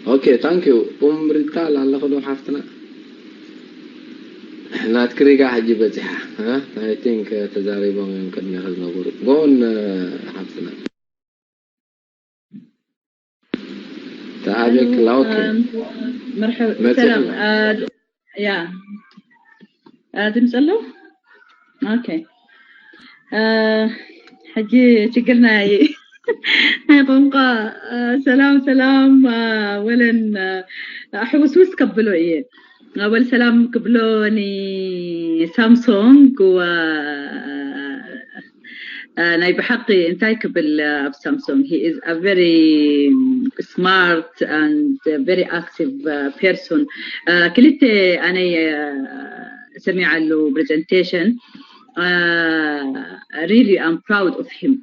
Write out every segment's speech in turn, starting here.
Okay, thank you. ኡምሪታ ኣለኹ ዶ ሓፍትና? ናትኪ ሪጋ ሕጂ በጺሓ። I think ተዛሪቦም እዮም ቅድሚኻ ዝነበሩ። ጎን ሓፍትና ተኣቤክ ላውክ መርሐባ ሰላም። ያ ድምፂ ኣሎ። Okay. ሕጂ ችግርና ናይ ቋንቋ ሰላም ሰላም ወለን ኣሕውስውስ ከብሎ እየ። ኣወል ሰላም ክብሎ ንሳምሶንግ ናይ ብሓቂ እንታይ ክብል ኣብ ሳምሶንግ፣ he is a very smart and very active person። ክልተ ኣነ ሰሚዓሉ presentation. Really, I'm proud of him.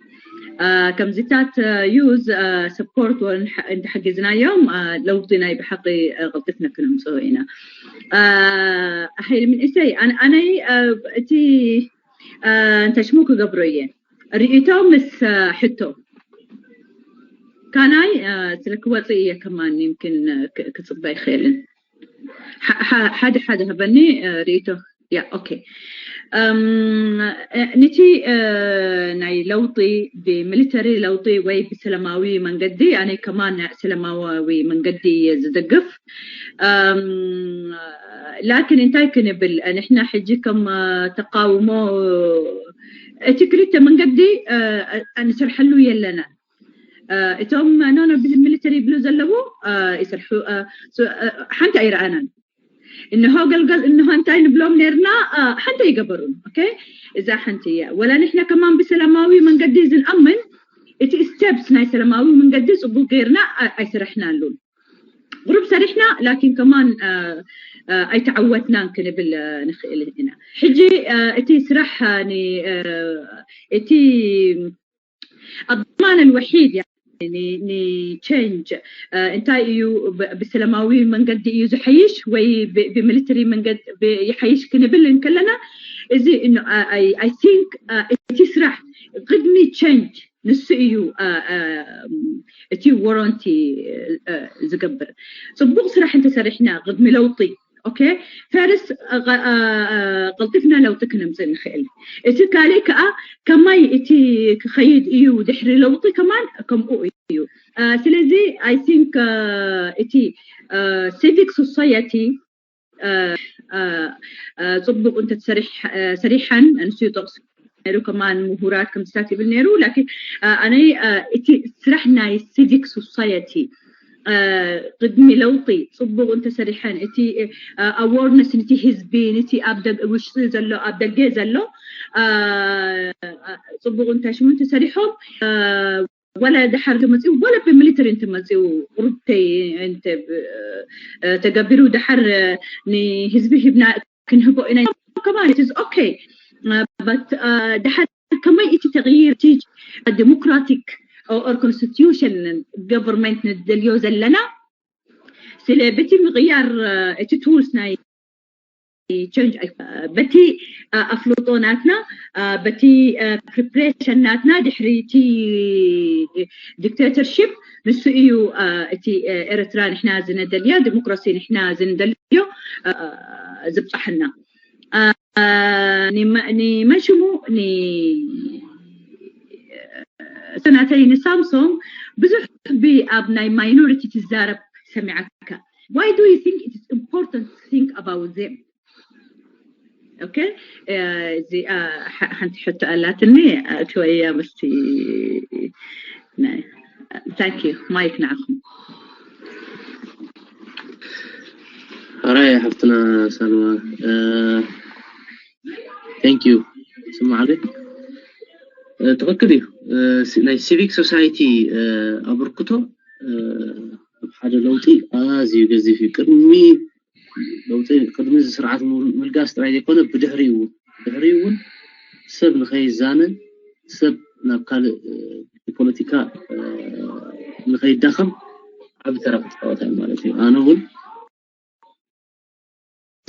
ከምዚታት use support እንተሓጊዝናዮም ለውጢ ናይ ብሓቂ ቀልጥፍና ክነምፅኦ ኢና። ሓይሊ መንእሰይ ኣነይ እቲ እንታይ ሽሙ ክገብሮ እየ ርእይቶ ምስ ሕቶ ካናይ ስለ ክወፅእ እየ ከማን ይምክን ክፅበ ይኽእልን ሓደ ሓደ ህበኒ ርእይቶ ያ okay. ነቲ ናይ ለውጢ ብሚሊተሪ ለውጢ ወይ ብሰላማዊ መንገዲ ኣነ ከማን ሰላማዊ መንገዲ እየ ዝደግፍ። ላኪን እንታይ ክንብል ንሕና ሕጂ ከም ተቃውሞ እቲ ክልተ መንገዲ ንሰርሐሉ የለና። እቶም ኖኖ ብሚሊተሪ ይብሉ ዘለዉ ይሰርሑ ሓንቲ ኣይረኣናን። እንሆ ገልገል እንሆ እንታይ ንብሎም ነርና ሓንቲ ኣይገበሩን። Okay እዛ ሓንቲ እያ። ወላ ንሕና ከማን ብሰላማዊ መንገዲ ዝንኣምን እቲ steps ናይ ሰላማዊ መንገዲ ፅቡቅ ገይርና ኣይሰራሕናሉን። ቁሩብ ሰሪሕና ላኪን ከማን ኣይተዓወትናን ክንብል ንኽእል ኢና። ሕጂ እቲ ስራሕ እቲ الضمان الوحيد يعني ن change እንታይ እዩ ብሰላማዊ መንገዲ እዩ ዝሐይሽ ወይ ብሚሊተሪ መንገዲ ይሐይሽ ክንብል እንከለና እዚ I think እቲ ስራሕ ቅድሚ change ንሱ እዩ እቲ warranty ዝገብር። ፅቡቅ ስራሕ እንተሰሪሕና ቅድሚ ለውጢ okay ፈርስ ቀልጥፍና ለውጢ ክነምፅእ ንኽእል። እቲ ካልእ ከዓ ከማይ እቲ ክኸይድ እዩ ድሕሪ ለውጢ ከማን ከምኡ እዩ። ስለዚ I think እቲ civic society ፅቡቅ እንተሰሪሓን ንሱ ጠቅሱ ነይሩ ከማን ምሁራት ከምስታት ይብል ነይሩ ላኪን ኣነ እቲ ስራሕ ናይ civic society ቅድሚ ለውጢ ፅቡቅ እንተሰሪሐን እቲ awareness ንቲ ህዝቢ ንቲ ኣብ ውሽጢ ዘሎ ኣብ ደገ ዘሎ ፅቡቅ እንታይ ሽሙ እንተሰሪሖም ወላ ድሓር ተመፅኡ ወላ ብምሊተሪ እንተመፅኡ ቁሩብተይ ተገቢሩ ድሓር ንህዝቢ ሂብና ክንህቦ ኢና ከማን it is okay but ድሓር ከመይ እቲ ተቕይር እቲ democratic or constitution government ንደልዮ ዘለና ስለ በቲ ምቕያር እቲ tools ናይ change በቲ ኣፍልጦ ናትና በቲ preparation ናትና ድሕሪ እቲ dictatorship ንሱ እዩ እቲ ኤርትራ ንሕና ዝንደልያ ዲሞክራሲ ንሕና ዝንደልዮ ዝብፃሐና ንመን ሽሙ ሰናተይ ንሳምሶም ብዙሕ ብ ኣብ ናይ minority ትዛረብ ሰሚዓካ why do you think it is important to think about them okay እዚኣ ሓንቲ ሕቶ ኣላትኒ ኣትወያ ምስቲ thank you ማይክ ንዓኹም ኣራይ ሓፍትና ሳልማ thank you ስማዕለ ትኽክል እዩ ናይ civic society ኣበርክቶ ኣብ ሓደ ለውጢ ኣዝዩ ገዚፍ እዩ ቅድሚ ለውጢ ቅድሚ እዚ ስርዓት ምልጋስ ጥራይ ዘይኮነ ብድሕሪኡ እውን ድሕሪኡ እውን ሰብ ንኸይዛነ ሰብ ናብ ካልእ ፖለቲካ ንኸይዳኸም ዓቢ ተራ ክፃወት እዩ ማለት እዩ ኣነ እውን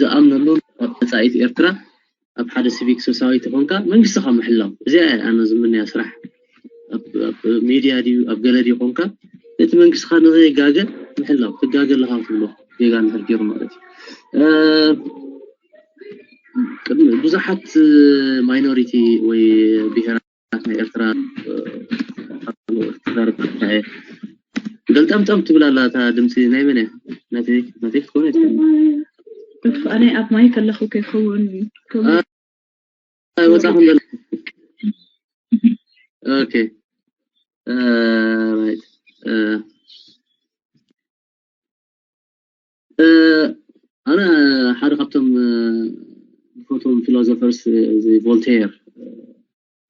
ዝኣምነሉ ኣብ መፃኢት ኤርትራ ኣብ ሓደ civic society ኮንካ መንግስትኻ ምሕላው እዚኣ ኣነ ዝምንያ ስራሕ ኣብ ሜድያ ድዩ ኣብ ገለ ድዩ ኮንካ ነቲ መንግስትኻ ንኸይጋገ ምሕላው ትጋገ ኣለኻ ክትብሎ ጌጋ እንድሕር ገይሩ ማለት እዩ። እ፣ ቅድሚ ብዙሓት ማይኖሪቲ ወይ ብሄራት ናይ ኤርትራ እ፣ ተዛረብካ እየ። ገልጠምጠም ትብል ኣላ እታ ድምፂ ናይ መን እያ? ናተይ ናተይ ክትኮን እየ ትብል። ኣነ ኣብ ማይ ከለኹ ከይኸውን ኣይወፃኹም ዘሎ። ኦኬ እ፣ ራይት እ፣ እ፣ ኣነ ሓደ ካብቶም እ፣ ዝፈትዎም ፊሎዞፈርስ እዚ ቮልቴር እ፣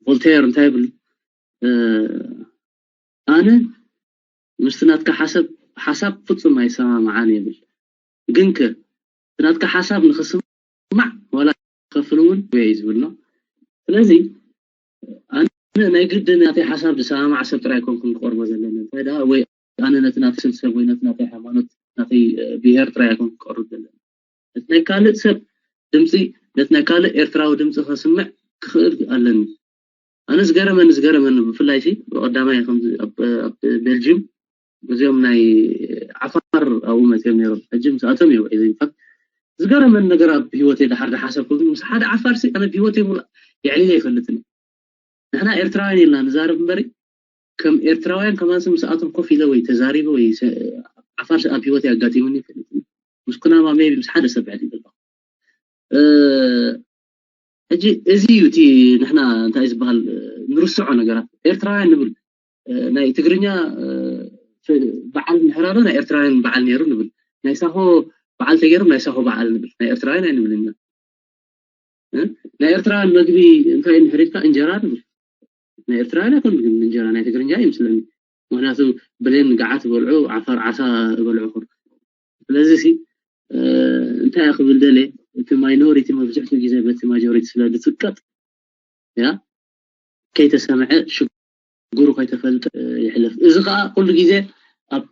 ቮልቴር እንታይ ይብል እ፣ ኣነ ምስቲ ናትካ ሓሳብ ሓሳብ ፍጹም ኣይሰማምዓን ይብል። ግንከ እቲ ናትካ ሓሳብ ንኽስማዕ ዋላ ክኸፍል እውን እዩ ዝብል ነው። ስለዚ ኣነ ናይ ግድን ናተይ ሓሳብ ዝሰማማዕ ሰብ ጥራይ ኣይኮንኩን ክቐርቦ ዘለኒ እንታይ ደኣ ወይ ኣነ ነቲ ናተይ ስል ሰብ ወይ ነቲ ናተይ ሃይማኖት ናተይ ብሄር ጥራይ ኣይኮንኩን ክቐርብ ዘለኒ ነቲ ናይ ካልእ ሰብ ድምፂ ነቲ ናይ ካልእ ኤርትራዊ ድምፂ ከስምዕ ክኽእል ኣለኒ። ኣነ ዝገረመኒ ዝገረመኒ ብፍላይ ሲ ብቀዳማይ ኣብ ቤልጅም እዚኦም ናይ ዓፋር ኣብኡ መፅኦም ነይሮም ሕጂ ምስኣቶም እዩ ውዒሉ ኢንፋክት ዝገረመኒ ነገር ኣብ ህይወተይ ድሓር ዝሓሰብኩ ግን ምስ ሓደ ዓፋር ሲ ኣነ ብህይወተይ ሙሉእ የዕሊለ ኣይፈልጥን እዩ ንሕና ኤርትራውያን ኢልና ንዛረብ እምበሪ ከም ኤርትራውያን ከማን ሲ ምስኣቶም ኮፍ ኢለ ወይ ተዛሪበ ወይ ዓፋር ሲ ኣብ ህይወተይ ኣጋጢሙኒ ይፈልጥን ምስ ኩናማ ሜቢ ምስ ሓደ ሰብ ዕሊለ ኣለኹ ሕጂ እዚ እዩ እቲ ንሕና እንታይ ዝበሃል ንርስዖ ነገራት ኤርትራውያን ንብል ናይ ትግርኛ በዓል እንድሕር ኣሎ ናይ ኤርትራውያን በዓል ነይሩ ንብል ናይ ሳሆ በዓል ተገይሩ ናይ ሳሆ በዓል ንብል ናይ ኤርትራውያን ኣይንብል ኢና ናይ ኤርትራውያን መግቢ እንታይ እንድሕር ኢልካ እንጀራ ንብል ናይ ኤርትራውያን ኣይኮን ግን እንጀራ ናይ ትግርኛ ይምስለኒ ምክንያቱ ብሌን ገዓት ይበልዑ ዓፋር ዓሳ ይበልዑ ኩር ስለዚ ሲ እንታይ ክብል ደልየ እቲ ማይኖሪቲ መብዝሕትኡ ግዜ በቲ ማጆሪቲ ስለ ዝጥቀጥ ያ ከይተሰምዐ ሽግሩ ከይተፈልጠ ይሕለፍ እዚ ከዓ ኩሉ ግዜ ኣብ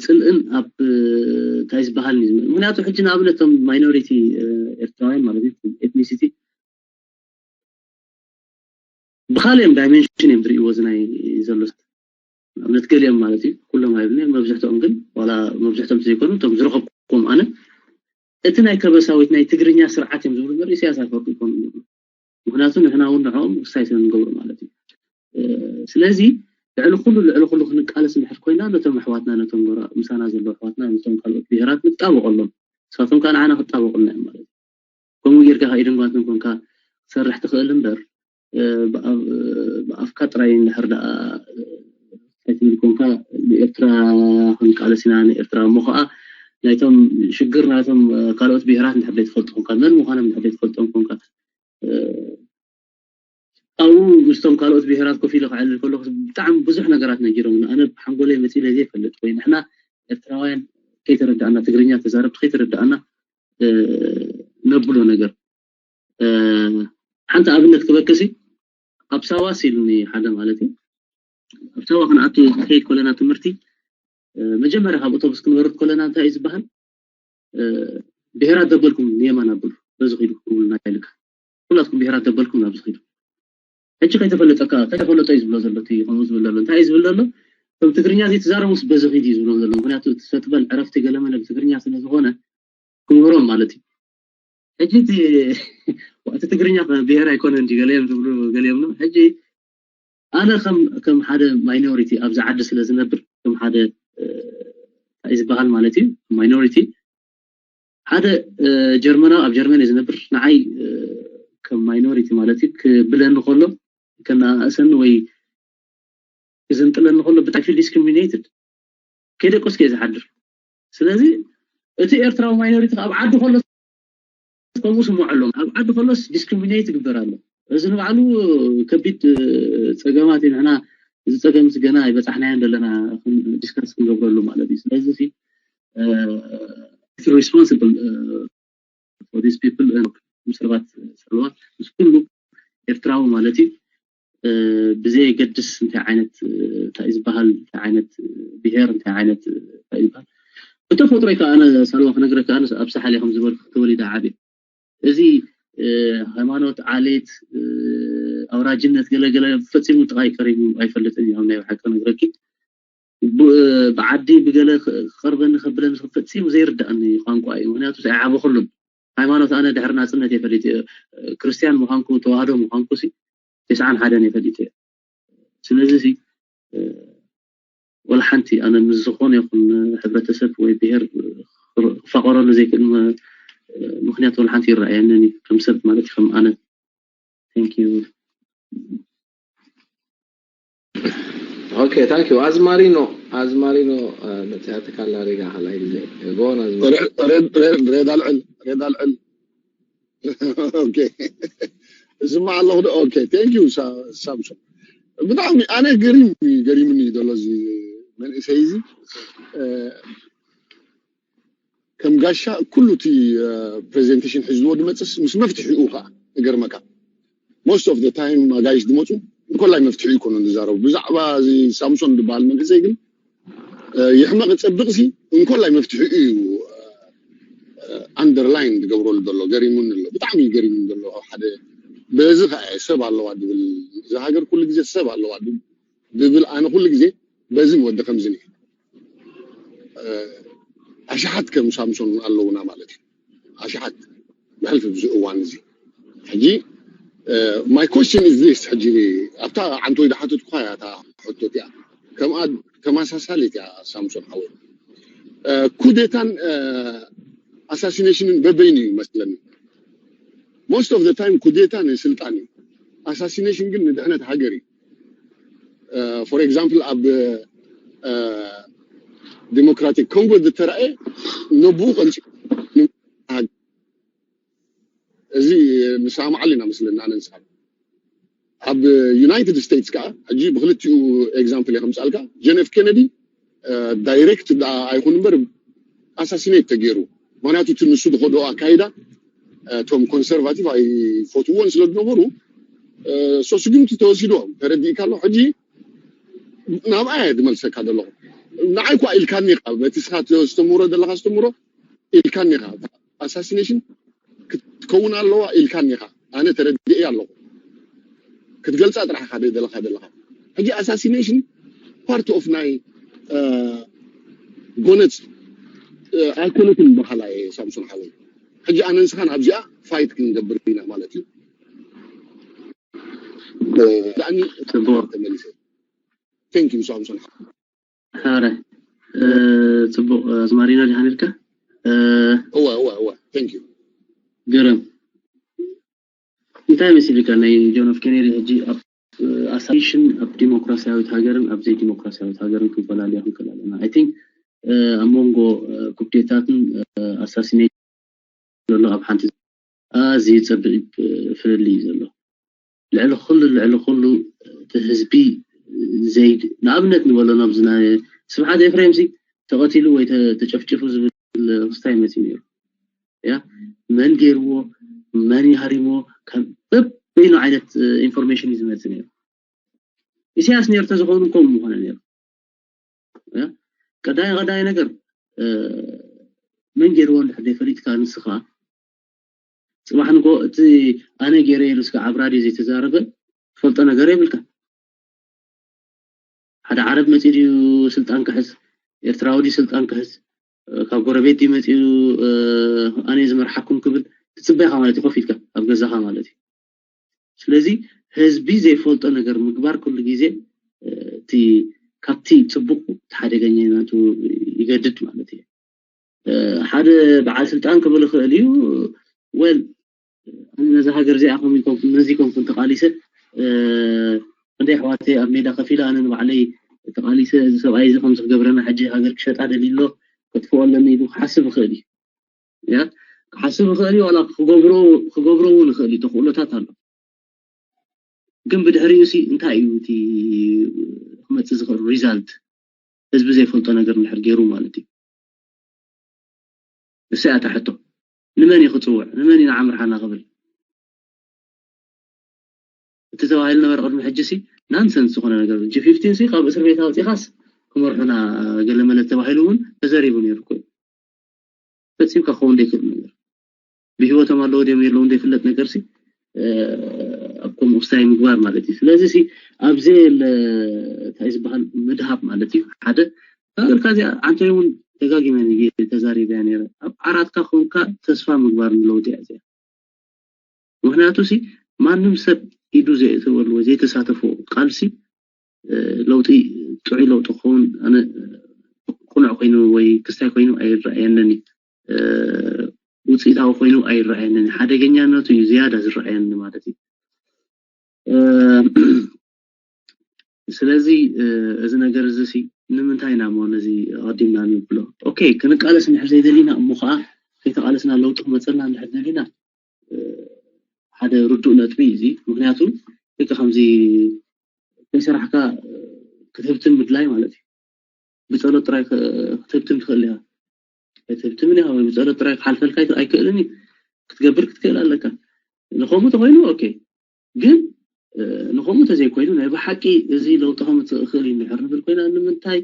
ፅልእን ኣብ እንታይ ዝበሃል እዩ ምክንያቱ ሕጂ ንኣብነት ቶም ማይኖሪቲ ኤርትራውያን ማለት እዩ ኤትኒሲቲ ብካልኦም ዳይሜንሽን እዮም ዝርእይዎ እዚ ናይ ዘሎ ንኣብነት ገሊኦም ማለት እዩ ኩሎም ኣይብልን እዮም መብዝሕትኦም ግን ዋላ መብዝሕትኦም ዘይኮኑ እቶም ዝረኸብኩም ኣነ እቲ ናይ ከበሳዊት ናይ ትግርኛ ስርዓት እዮም ዝብሉ እምበር ኢሳያስ ኣፈወርቂ ይኮኑ ምክንያቱ ንሕና እውን ንዕኦም ውሳይ ስለ ንገብሮ ማለት እዩ ስለዚ ልዕሊ ኩሉ ልዕሊ ኩሉ ክንቃለስ እንድሕር ኮይና ነቶም ኣሕዋትና ነቶም ጎራ ምሳና ዘለዉ ኣሕዋትና ነቶም ካልኦት ብሄራት ንጣበቀሎም ንሳቶም ከዓ ንዓና ክጣበቁልና እዮም ማለት እዩ ከምኡ ጌርካ ከኢደንጓትን ኮንካ ክትሰርሕ ትኽእል እምበር ብኣፍካ ጥራይ እንድሕር ደኣ ኣይትብል ኮንካ ንኤርትራ ክንቃለስ ኢና ንኤርትራ እሞ ከዓ ናይቶም ሽግር ናይቶም ካልኦት ብሄራት እንድሕር ዘይትፈልጡ ኮንካ መን ምዃኖም እንድሕር ዘይትፈልጦም ኮንካ ኣብኡ ምስቶም ካልኦት ብሄራት ኮፍ ኢለ ክዕልል ከለኹ ብጣዕሚ ብዙሕ ነገራት ነጊሮም ኣነ ሓንጎለይ መፂለ ዘይፈልጥ ወይ ንሕና ኤርትራውያን ከይተረዳእና ትግርኛ ተዛረብቲ ከይተረዳእና ነብሎ ነገር ሓንቲ ኣብነት ክበክሲ ኣብ ሳዋ ሲሉኒ ሓደ ማለት እዩ ኣብ ሳዋ ክንኣቱ ከይድ ኮለና ትምህርቲ መጀመርያ ካብ ኣውቶቡስ ክንወርድ ኮለና እንታይ እዩ ዝበሃል ብሄራት ደበልኩም ንየማን ኣብሉ በዚ ኪዱ ክብሉና ይልካ ኩላትኩም ብሄራት ደበልኩም ናብዚ ኪዱ ሕጂ ከይተፈለጠካ ከይተፈለጦ እዩ ዝብሎ ዘሎ እቲ ከምኡ ዝብል ዘሎ እንታይ እዩ ዝብል ዘሎ እቶም ትግርኛ ዘይተዛረቡስ በዚ ኪድ እዩ ዝብሎም ዘሎ ምክንያቱ እቲ ሰጥበል ዕረፍቲ ገለመለ ብትግርኛ ስለ ዝኾነ ክምህሮም ማለት እዩ ሕጂ እቲ እቲ ትግርኛ ብሄር ኣይኮነ እንዲ ገለዮም ዝብሉ ገለዮም ነው ሕጂ ኣነ ከም ከም ሓደ ማይኖሪቲ ኣብዚ ዓዲ ስለ ዝነብር ከም ሓደ እንታይ ዝበሃል ማለት እዩ ማይኖሪቲ ሓደ ጀርመናዊ ኣብ ጀርመን ዝነብር ንዓይ ከም ማይኖሪቲ ማለት እዩ ክብለኒ ከሎ ከነኣእሰኒ ወይ ክዝንጥለኒ ከሎ ብጣዕሚ ዲስክሪሚኔትድ ከይደቀስኩ እየ ዝሓድር ስለዚ እቲ ኤርትራዊ ማይኖሪቲ ኣብ ዓዲ ከሎ ከምኡ ስምዖ ኣለዎም ኣብ ዓዲ ከሎስ ዲስክሪሚኔት ይግበር ኣሎ እዚ ንባዕሉ ከቢድ ፀገማት እዩ ንሕና እዚ ፀገም ገና ኣይበፃሕናዮን ዘለና ዲስካስ ክንገብረሉ ማለት እዩ ስለዚ responsible for these people ሰባት ሰለዋት ምስ ኩሉ ኤርትራዊ ማለት እዩ ብዘየገድስ እንታይ ዓይነት እንታይ ዝበሃል እንታይ ዓይነት ብሄር እንታይ ዓይነት እንታይ ዝበሃል ብተፈጥሮ ከዓ ኣነ ሳልዋ ክነግረካ ኣነ ኣብ ሳሓል ከም ዝበልኩ ተወሊደ ዓብየ እዚ ሃይማኖት ዓሌት ኣውራጅነት ገለገለ ፈፂሙ ጥቃይ ቀሪቡ ኣይፈልጥን እዮም ናይ ሓቂ ነግረኪ ብዓዲ ብገለ ክቐርበኒ ከብለኒ ፈፂሙ ዘይርዳእኒ ቋንቋ እዩ። ምክንያቱ ኣይዓበኹሉን። ሃይማኖት ኣነ ድሕሪ ናፅነት እየ ፈሊጠዮ። ክርስትያን ምዃንኩ፣ ተዋህዶ ምዃንኩ ሲ ተስዓን ሓደን እየ ፈሊጠዮ። ስለዚ ሲ ወላ ሓንቲ ኣነ ምስ ዝኾነ ይኹን ሕብረተሰብ ወይ ብሄር ክፋቐረሉ ዘይክእል ምክንያት ወላ ሓንቲ ይረኣየንን እዩ፣ ከም ሰብ ማለት ከም ኣነ። Thank you። Okay, thank you. ኣዝማሪኖ ኣዝማሪኖ መፅያትካ ኣላ ሪጋ ካልኣይ ግዜ ጎን ኣዝማሪኖ። ሬድ ኣልዕል ሬድ ኣልዕል። Okay፣ እስማዕ ኣለኹ። Okay, thank you ሳምሶን። ብጣዕሚ ኣነ ገሪም ገሪምኒ ዘሎ እዚ መንእሰይ እዚ ከም ጋሻ ኩሉ እቲ presentation ሒዝዎ ዝመፅስ ምስ መፍትሒኡ ከዓ ይገርመካ። Most of the time ኣጋይሽ ዝመፁ እንኮላይ መፍትሒ ይኮኑ ዝዛረቡ። ብዛዕባ እዚ ሳምሶን ዝበሃል መንእሰይ ግን ይሕመቕ ይፀብቕ ሲ እንኮላይ መፍትሒኡ እዩ underline ዝገብረሉ ዘሎ። ገሪሙኒ ኣሎ፣ ብጣዕሚ ገሪሙኒ ዘሎ። ሓደ በዚ ከዓ ሰብ ኣለዋ ድብል፣ እዛ ሃገር ኩሉ ግዜ ሰብ ኣለዋ ድብል ኣነ ኩሉ ግዜ በዚ ወዲ ከምዚ ኣሽሓት ከም ሳምሶን ኣለውና ማለት እዩ። ኣሽሓት ብሕልፊ ብዙ እዋን እዚ ሕጂ my question is this። ሕጂ ኣብታ ዓንቶይ ዝሓተትኩኻ እያ እታ ሕቶ እቲኣ። ከምኣ ተመሳሳሊት እያ ሳምሶን ሓወይ። ኩዴታን ኣሳሲኔሽንን በበይኑ እዩ መስለኒ። Most of the time ኩዴታ ናይ ስልጣን እዩ። ኣሳሲኔሽን ግን ንድሕነት ሃገር እዩ። For example ኣብ ዲሞክራቲክ ኮንጎ ዝተረኣየ ነብኡ ቀንፂ እዚ ንስማማዓሉ ኢና መስለኒ ኣነ ንስኻ። ኣብ ዩናይትድ ስቴትስ ከዓ ሕጂ ብክልቲኡ example እየ ከምፃልካ። John F Kennedy direct ኣይኹን እምበር assassinate ተገይሩ። ምክንያቱ እቲ ንሱ ዝኸዶ ኣካይዳ እቶም ኮንሰርቫቲቭ ኣይፈትውዎን ስለ ዝነበሩ so ስጉምቲ ተወሲድዎም። ተረዲእካ ኣሎ። ሕጂ ናብኣ እየ ዝመልሰካ ዘለኹ። ንዓይ እኳ ኢልካኒ ኢኻ፣ በቲ ስኻ ተስተምሮ ዘለኻ ኣስተምሮ ኢልካኒ ኢኻ። ኣሳሲኔሽን ክትከውን ኣለዋ ኢልካኒ ኢኻ። ኣነ ተረዲኤ ኣለኹ። ክትገልፃ ጥራሕ ኢኻ ደለኻ ደለኻ። ሕጂ ኣሳሲኔሽን part of ናይ ጎነፅ ኣይኮነትን በሃላ እየ ሳምሶን ሓወይ። ሕጂ ኣነ ንስኻን ኣብዚኣ ፋይት ክንገብር ኢና ማለት እዩ። ዳኒ ተመሊሰ። Thank you ሳምሶን ሓወይ። ሓረ ጽቡቕ ኣዝማሪና ዲኻ ነርካ? እወ እወ እወ። Thank you። ገረም እንታይ መሲልካ ናይ ጆን ኤፍ ኬኔዲ ሕጂ ኣብ ኣሳሲኔሽን ኣብ ዲሞክራሲያዊት ሃገርን ኣብ ዘይዲሞክራሲያዊት ሃገርን ክንፈላለያ ክንክእል ኣለና። I think ኣብ መንጎ ኩዴታትን ኣሳሲኔሽን ዘሎ ኣብ ሓንቲ ኣዝዩ ጸቢብ ፍልልይ እዩ ዘሎ። ልዕሊ ኩሉ ልዕሊ ኩሉ እቲ ህዝቢ ዘይድ ንኣብነት ንበሎ ናብዚ ናይ ስብሓት ኤፍሬም ሲ ተቐቲሉ ወይ ተጨፍጭፉ ዝብል ክስታይ መፂኡ ነይሩ። ያ መን ገይርዎ መን ይሃሪሞ ካብ በበይኑ ዓይነት ኢንፎርሜሽን እዩ ዝመፅእ ነይሩ። ኢሳያስ ነይሩ ተዝኸውን ከምኡ ምኾነ ነይሩ። ቀዳይ ቀዳይ ነገር መን ገይርዎ እንድሕር ዘይፈሊጥካ ንስኻ ፅባሕ ንጎ እቲ ኣነ ገይረ ኢሉ እስከ ኣብ ራድዮ ዘይተዛረበ ትፈልጦ ነገር የብልካ። ሓደ ዓረብ መፂኡ ድዩ ስልጣን ክሕዝ? ኤርትራዊ ድዩ ስልጣን ክሕዝ? ካብ ጎረቤት ድዩ መፂኡ ኣነ ዝመርሓኩም ክብል ትፅበ ኢኻ ማለት እዩ። ኮፍ ኢልካ ኣብ ገዛኻ ማለት እዩ። ስለዚ ህዝቢ ዘይፈልጦ ነገር ምግባር ኩሉ ግዜ እቲ ካብቲ ፅቡቅ እቲ ሓደገኛነቱ ይገድድ ማለት እዩ። ሓደ በዓል ስልጣን ክብል ይኽእል እዩ። ወል ኣነ ነዛ ሃገር እዚኣ ከምዚ ኮንኩ ነዚ ኮንኩ እንተቃሊሰ እንደ ኣሕዋተይ ኣብ ሜዳ ከፊለ ኣነ ንባዕለይ ተቃሊሰ እዚ ሰብኣይ እዚ ከምዚ ክገብረና ሕጂ ሃገር ክሸጣ ደልዩ ኣሎ ከጥፍኦ ኣለኒ ኢሉ ክሓስብ ይኽእል እዩ። ያ ክሓስብ ይኽእል እዩ። ዋላ ክገብሮ ክገብሮ እውን ይኽእል እዩ። ተኽእሎታት ኣሎ። ግን ብድሕሪኡ ሲ እንታይ እዩ እቲ ክመፅእ ዝኽእል ሪዛልት? ህዝቢ ዘይፈልጦ ነገር እንድሕር ገይሩ ማለት እዩ። እሳ እያ እታ ሕቶ። ንመን እዩ ክፅውዕ? ንመን እዩ ንዓምርሓና ክብል? እቲ ተባሂሉ ነበረ ቅድሚ ሕጂ ሲ ናንሰንስ ዝኾነ ነገር ጂ ፊፍቲን ሲ ካብ እስር ቤት ኣውፂኻስ ክመርሑና ገለ መለ ተባሂሉ እውን ተዘሪቡ ነይሩ እኮ እዩ። ፈፂምካ ክኸውን ዘይክእል ነገር ብሂወቶም ኣለዎ ድዮም የለውን ዘይፍለጥ ነገር ሲ ኣብ ከምኡ ክስታይ ምግባር ማለት እዩ። ስለዚ ሲ ኣብዚ የለ እንታይ ዝበሃል ምድሃብ ማለት እዩ። ሓደ ካልካ እዚኣ ዓንተይ እውን ደጋጊመ ተዛሪበያ ነረ። ኣብ ዓራትካ ኮንካ ተስፋ ምግባር ንለውጢ እያ እዚኣ። ምክንያቱ ሲ ማንም ሰብ ኢዱ ዘየእተወሉ ወይ ዘይተሳተፎ ቃልሲ ለውጢ ጥዑይ ለውጢ ክኸውን ኣነ ቅኑዕ ኮይኑ ወይ ክስታይ ኮይኑ ኣይረኣየንን። ውፅኢታዊ ኮይኑ ኣይረኣየንን። ሓደገኛነቱ እዩ ዝያዳ ዝረኣየኒ ማለት እዩ። ስለዚ እዚ ነገር እዚ ሲ ንምንታይ ኢና ሞ ነዚ ኣቐዲምና ንብሎ? ኦኬ፣ ክንቃለስ እንድሕር ዘይደሊና እሞ ከዓ ከይተቃለስና ለውጢ ክመፀልና እንድሕር ደሊና ሓደ ርዱእ ነጥቢ እዩ እዚ። ምክንያቱ ደቂ ከምዚ ከይሰራሕካ ክትህብትም ምድላይ ማለት እዩ። ብፀሎት ጥራይ ክትህብትም ትኽእል ኢኻ። ኣይትህብትምን ኢኻ ወይ ብፀሎት ጥራይ ክሓልፈልካ ኣይክእልን እዩ። ክትገብር ክትክእል ኣለካ። ንኸምኡ ተኮይኑ ኦኬ፣ ግን ንኸምኡ ተዘይኮይኑ ናይ ብሓቂ እዚ ለውጢ ከምፅእ እኽእል እዩ እንድሕር ንብል ኮይና ንምንታይ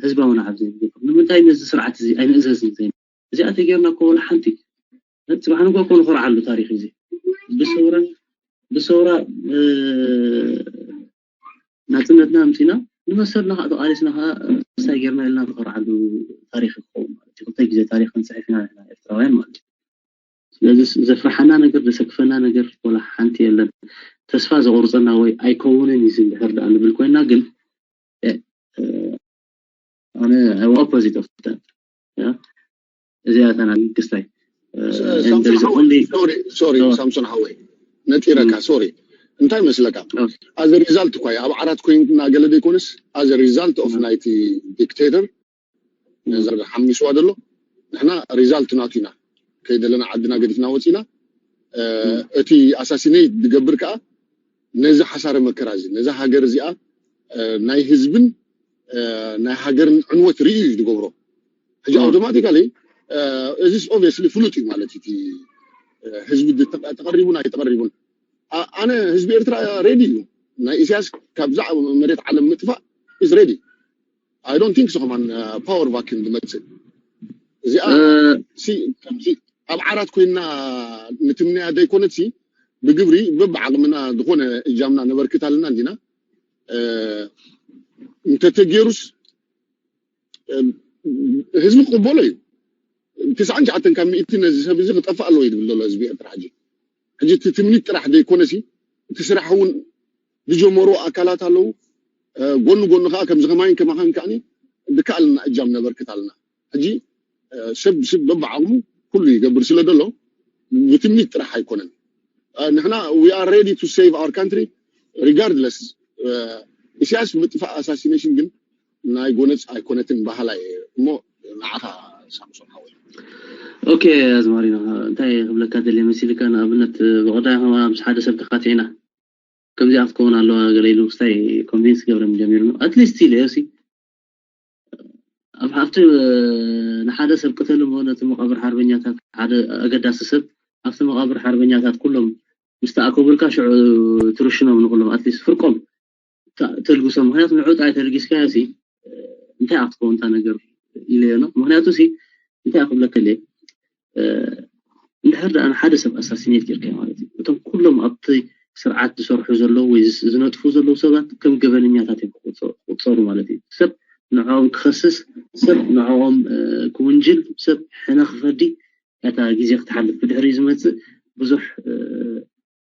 ህዝባዊ ናዕብ ዘይንገብር? ንምንታይ ነዚ ስርዓት እዚ ኣይንእዘዝን ዘይን? እዚኣ ተጌርና እኮ ወላ ሓንቲ። ጽባሕ ንግሆ እኮ ንኾርዓሉ ታሪኽ እዚ። ብሰውራ ብሰውራ ናጽነትና ኣምጺና ንመሰልና ከዓ ተቃሊስና ከዓ ክስታይ ጌርና ኢልና ንኾርዓሉ ታሪኽ ይኸውን ማለት እዩ። ክልተ ግዜ ታሪኽ ክንጽሕፍ ኢና ንሕና ኤርትራውያን ማለት እዩ። ስለዚ ዘፍርሓና ነገር ዘሰክፈና ነገር ወላ ሓንቲ የለን። ተስፋ ዘቑርፀና ወይ ኣይከውንን እዩ እንድሕር ደኣ ንብል ኮይና ግን ኣነ I opposite of that። እዚኣ እታ ናይ ክስታይ ሶሪ ሳምሶን ሓወይ ነጢረካ። ሶሪ እንታይ መስለካ፣ as a result እኳ ኣብ ዓራት ኮይንና ገለ ዘይኮነስ as a result of ናይቲ dictator ነዚ ሓሚስዋ ዘሎ ንሕና result ናቱ ኢና ከይደለና ዓድና ገዲፍና ወፂና። እቲ assassinate ዝገብር ከዓ ነዚ ሓሳረ መከራ እዚ ነዛ ሃገር እዚኣ ናይ ህዝብን ናይ ሃገርን ዕንወት ርእዩ እዩ ዝገብሮ። ሕጂ automatically እዚ obviously ፍሉጥ እዩ ማለት እቲ ህዝቢ ተቐሪቡን ኣይተቐሪቡን። ኣነ ህዝቢ ኤርትራ ready እዩ ናይ ኢሳያስ ካብዛ መሬት ዓለም ምጥፋእ is ready። I don't think so ከማን power vacuum ዝመፅእ እዚኣ ኣብ ዓራት ኮይና ንትምንያ ዘይኮነት ብግብሪ በብዓቕምና ዝኾነ እጃምና ነበርክት ኣለና እንዲና። እንተተጌሩስ ህዝቢ ክቕበሎ እዩ። ትስዓን ትሽዓተን ካብ ሚእቲ ነዚ ሰብ እዚ ክጠፍእ ኣለዎ እዩ ዝብል ዘሎ ህዝቢ ኤርትራ። ሕጂ ሕጂ እቲ ትምኒት ጥራሕ ዘይኮነሲ እቲ ስራሕ እውን ዝጀመሩ ኣካላት ኣለዉ። ጎኒ ጎኒ ከዓ ከምዚ ከማይን ከማኻን ከዓኒ ዝከኣልና እጃም ነበርክት ኣለና። ሕጂ ሰብ ሰብ በብዓቕሙ ኩሉ ይገብር ስለ ዘሎ ብትምኒት ጥራሕ ኣይኮነን። ንሕና we are ready to save our country regardless። ኢሳያስ ምጥፋእ assassination ግን ናይ ጎነፅ ኣይኮነትን በሃላይ እየ እሞ ንዓኻ ሳምሶን ሓወይ። ኦኬ ኣዝማሪኖ እንታይ ክብለካ ደልየ መሲልካ ንኣብነት ብቐዳይ ከማ ምስ ሓደ ሰብ ተኻቲዕና ከምዚኣ ክትከውን ኣለዋ ገለ ኢሉ ክስታይ convince ክገብረኒ ጀሚሩ። At least ኢለ ሲ ኣብ ኣብቲ ንሓደ ሰብ ቅተል እሞ ነቲ መቓብር ሓርበኛታት ሓደ ኣገዳሲ ሰብ ኣብቲ መቓብር ሓርበኛታት ኩሎም ምስ ተኣከቡልካ ሽዑ ትርሽኖም ንኩሎም at least ፍርቆም ተልግሶም። ምክንያቱ ንዑ ጥራይ ተልጊስካዮ ሲ እንታይ ኣብ ትኸውን እታ ነገር ኢለዮ ነው። ምክንያቱ ሲ እንታይ ክብለካ ኢለ እንድሕር ደኣ ንሓደ ሰብ assassinate ጌርካዮ ማለት እዩ እቶም ኩሎም ኣብቲ ስርዓት ዝሰርሑ ዘለዉ ወይ ዝነጥፉ ዘለዉ ሰባት ከም ገበነኛታት እዮም ክቁፀሩ ማለት እዩ። ሰብ ንዕኦም ክኸስስ፣ ሰብ ንዕኦም ክውንጅል፣ ሰብ ሕነ ክፈዲ እታ ግዜ ክትሓልፍ ብድሕሪኡ ዝመፅእ ብዙሕ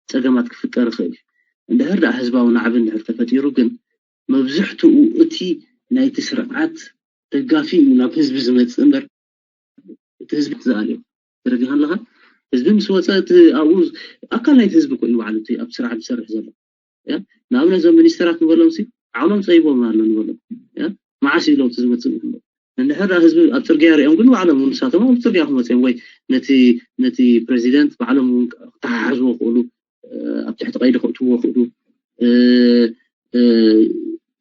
ፀገማት ክፍጠር ይኽእል እዩ። እንድሕር ደኣ ህዝባዊ ናዕቢ እንድሕር ተፈጢሩ ግን መብዝሕትኡ እቲ ናይቲ ስርዓት ደጋፊ እዩ ናብ ህዝቢ ዝመፅእ እምበር እቲ ህዝቢ ዝኣልዮ ተረዲኻ ኣለኻ። ህዝቢ ምስ ወፀ እቲ ኣብኡ ኣካል ናይቲ ህዝቢ ኮይኑ ባዕሉ እቲ ኣብ ስራሕ ዝሰርሕ ዘሎ ንኣብነት እዞም ሚኒስተራት ንበሎም ሲ ዓቕሎም ፀይቦም ኣሎ ንበሎም መዓስ ኢሎም ዝመፅእ ንብሎ እንድሕር ህዝቢ ኣብ ፅርግያ ሪኦም ግን ባዕሎም ንሳቶም ኣብ ፅርግያ ክመፅኦም ወይ ነቲ ነቲ ፕሬዚደንት ባዕሎም እውን ክተሓሓዝዎ ክእሉ ኣብ ትሕቲ ቀይዲ ከእትዎ ክእሉ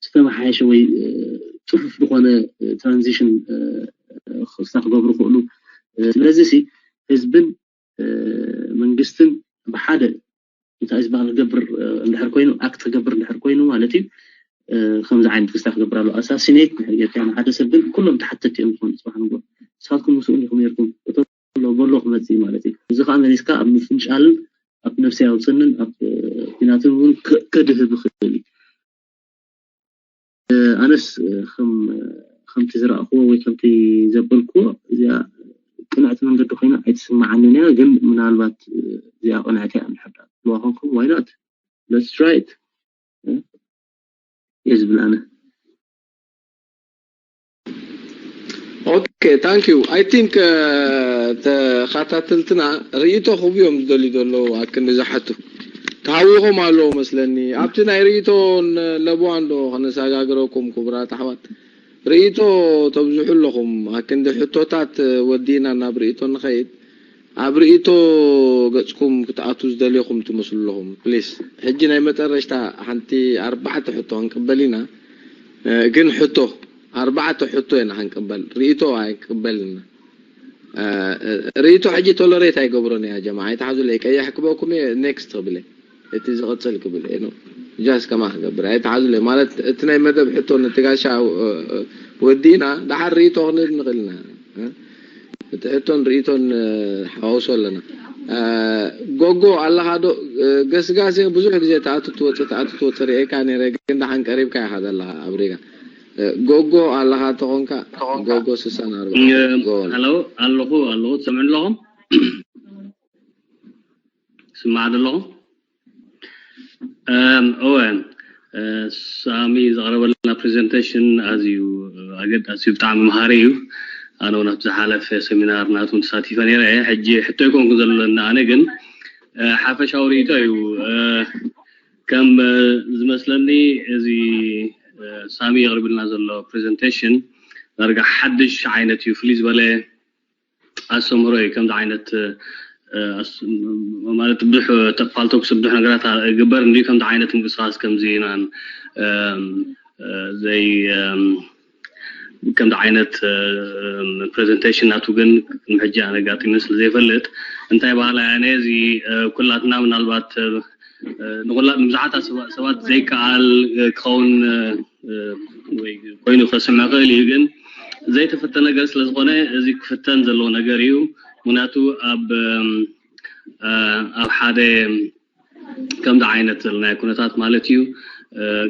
ዝተመሓየሸ ወይ ፅፉፍ ዝኾነ transition ክስታ ክገብሩ ክእሉ ስለዚ ሲ ህዝብን መንግስትን ብሓደ እንታይ ዝበሃል ክገብር እንድሕር ኮይኑ act ክገብር እንድሕር ኮይኑ ማለት እዩ ከምዚ ዓይነት ክስታ ክገብር ኣሎ assassinate ንድሕር ጌርካ ንሓደ ሰብ ግን ኩሎም ተሓተቲ እዮም ዝኾኑ ፅባሕ ንጎ ንስኻትኩም ምስኡ እንዲኹም ነርኩም በሎ ክመፅእ ማለት እዩ እዚ ከዓ መሊስካ ኣብ ምፍንጫልን ኣብ ነፍሲ ኣውፅንን ኣብ ናቶም እውን ከድህብ ይኽእል እዩ። ኣነስ ከም ከምቲ ዝረእክዎ ወይ ከምቲ ዘበልክዎ እዚኣ ቅንዕቲ መንገዲ ኮይና ኣይትስምዓንን እያ። ግን ምናልባት እዚኣ ቅንዕቲ እያ እንድሕር ትብልዋ ኮንኩም why not? Let's try it እየ ዝብል ኣነ። Okay, thank you. I think ተኸታተልትና ርእይቶ ክህቡ እዮም ዝደልዩ ዘለዉ ኣክንዲ ዝሓቱ ተሃዊኾም ኣለዉ መስለኒ። ኣብቲ ናይ ርእይቶ ለብዋ እንዶ ከነሰጋግረኩም ክቡራት ኣሕዋት። ርእይቶ ተብዝሑ ኣለኹም። ኣክንዲ ሕቶታት ወዲእና ናብ ርእይቶ ንኸይድ። ኣብ ርእይቶ ገጽኩም ክትኣቱ ዝደልኹም ትመስሉ ኣለኹም። ፕሊስ ሕጂ ናይ መጠረሽታ ሓንቲ ኣርባዕተ ሕቶ ክንቅበል ኢና። ግን ሕቶ ኣርባዕተ ሕቶ ኢና ክንቅበል። ርእይቶ ኣይቅበልን። ርእይቶ ሕጂ ቶለሬት ኣይገብሮን እያ ጀማ። ኣይትሓዙለይ። ቀይሕ ክበኩም እየ። ኔክስት ክብል እየ። እቲ ዝቕጽል ክብል እየ። ጃስ ከማ ክገብር ኣይትሓዙለይ። ማለት እቲ ናይ መደብ ሕቶ ነቲ ጋሻ ወዲእና ደሓር ርእይቶ ክንህብ ንኽእል ኢና። እቲ ሕቶን ርእይቶን ሓዋውሶ ኣለና። ጎጎ ኣለኻ ዶ? ገስጋሲ ብዙሕ ግዜ ተኣቱ ትወፅእ ተኣቱ ትወፅእ ርእየካ ነይረ፣ ግን ደሓን ቀሪብካ ኢኻ ዘለኻ ኣብ ሪጋ። ጎጎ ኣለኻ ተኾንካ ጎጎ ስሳን ኣርባዕተ ጎል። ሄሎ ኣለኹ ኣለኹ ትሰምዑ ኣለኹም? ስማዕ ኣለኹም? እወ ሳሚ ዘቕረበልና ፕሬዘንቴሽን ኣዝዩ ኣገዳሲ እዩ፣ ብጣዕሚ መሃሪ እዩ። ኣነ እውን ኣብቲ ዝሓለፈ ሰሚናር ናቱ ተሳቲፈ ነይረ እየ። ሕጂ ሕቶ ኣይኮንኩ ዘለኒ ኣነ ግን ሓፈሻዊ ርእይቶ እዩ። ከም ዝመስለኒ እዚ ሳሚ የቕርብልና ዘሎ ፕሬዘንቴሽን ዳርጋ ሓድሽ ዓይነት እዩ፣ ፍልይ ዝበለ ኣስተምህሮ እዩ። ከምዚ ዓይነት ማለት ብዙሕ ተፋልቶክስ ብዙሕ ነገራት ግበር እንዲ ከምዚ ዓይነት ምንቅስቃስ ከምዚ ናን ዘይ ከምዚ ዓይነት ፕሬዘንቴሽን ናቱ ግን ሕጂ ኣነጋጢሚ ስለ ዘይፈልጥ እንታይ ባህላ ያነ እዚ ኩላትና ምናልባት ንኩላ ንብዙሓት ሰባት ዘይከኣል ክኸውን ወይ ኮይኑ ከስምዕ ክእል እዩ፣ ግን ዘይተፈተ ነገር ስለዝኾነ እዚ ክፍተን ዘለዎ ነገር እዩ። ምክንያቱ ኣብ ኣብ ሓደ ከምዚ ዓይነት ናይ ኩነታት ማለት እዩ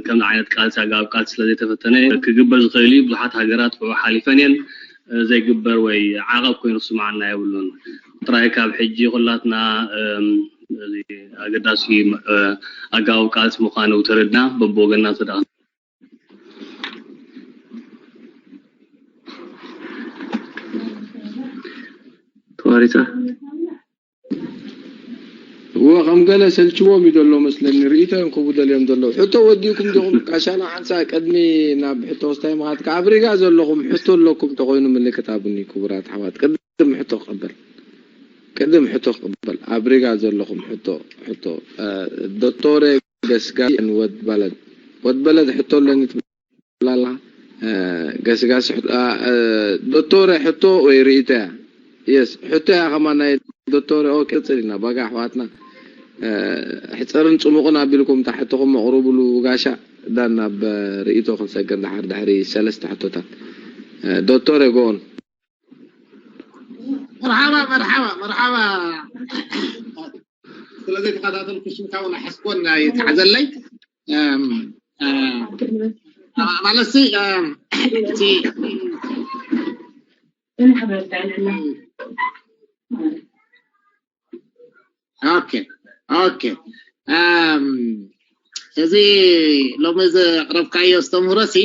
ከምዚ ዓይነት ቃልሲ ኣገባብ ቃልሲ ስለዘይተፈተነ ክግበር ዝኽእል እዩ። ብዙሓት ሃገራት ብኡ ሓሊፈን እየን። ዘይግበር ወይ ዓቐብ ኮይኑ ክስምዓና የብሉን። ጥራይ ካብ ሕጂ ኩላትና ኣገዳሲ ኣገባብ ቃልሲ ምዃኑ ተረድና በብወገንና ተደኣ ተዋሪጻ እወ ከም ገለ ሰልችዎም እዩ ዘሎ መስለኒ። ርእይቶ እዮም ክህቡ ደልዮም ዘለዉ። ሕቶ ወዲእኩም ዲኹም? ጋሻና ሓንሳ ቅድሚ ናብ ሕቶ ክስታይ ምኻድካ ኣብ ሪጋ ዘለኹም ሕቶ ኣለኩም ተኾይኑ ምልክት ኣብኒ ክቡራት ኣሕዋት። ቅድም ሕቶ ክቕበል ቅድም ሕቶ ክቕበል ኣብ ሪጋ ዘለኹም ሕቶ ሕቶ ዶክተር ገስጋስን ወድ በለድ ወድ በለድ ሕቶ ኣለኒ ትብል ኣላ ገስጋስ ዶክተር ሕቶ ወይ ርእይቶ እያ። የስ ሕቶ እያ ከማን ናይ ዶክተር ኦኬ። ቅጽል ኢና ባጋ ኣሕዋትና ሕጽርን ጽሙቕን ኣቢልኩም እታ ሕቶኹም ኣቕርብሉ ጋሻ ዳን ናብ ርእይቶ ክንሰግር ድሓር ድሕሪ ሰለስተ ሕቶታት ዶክተር ጎን መርሓባ መርሓባ መርሓባ። ስለዚ ተኸታተልኩ ሽምካ እውን ኣሕስቦን ኣይተዓዘለይ። ማለትሲ እቲ ኦኬ ኦኬ እዚ ሎሚ ዘቕረብካዮ ኣስተምህሮ ሲ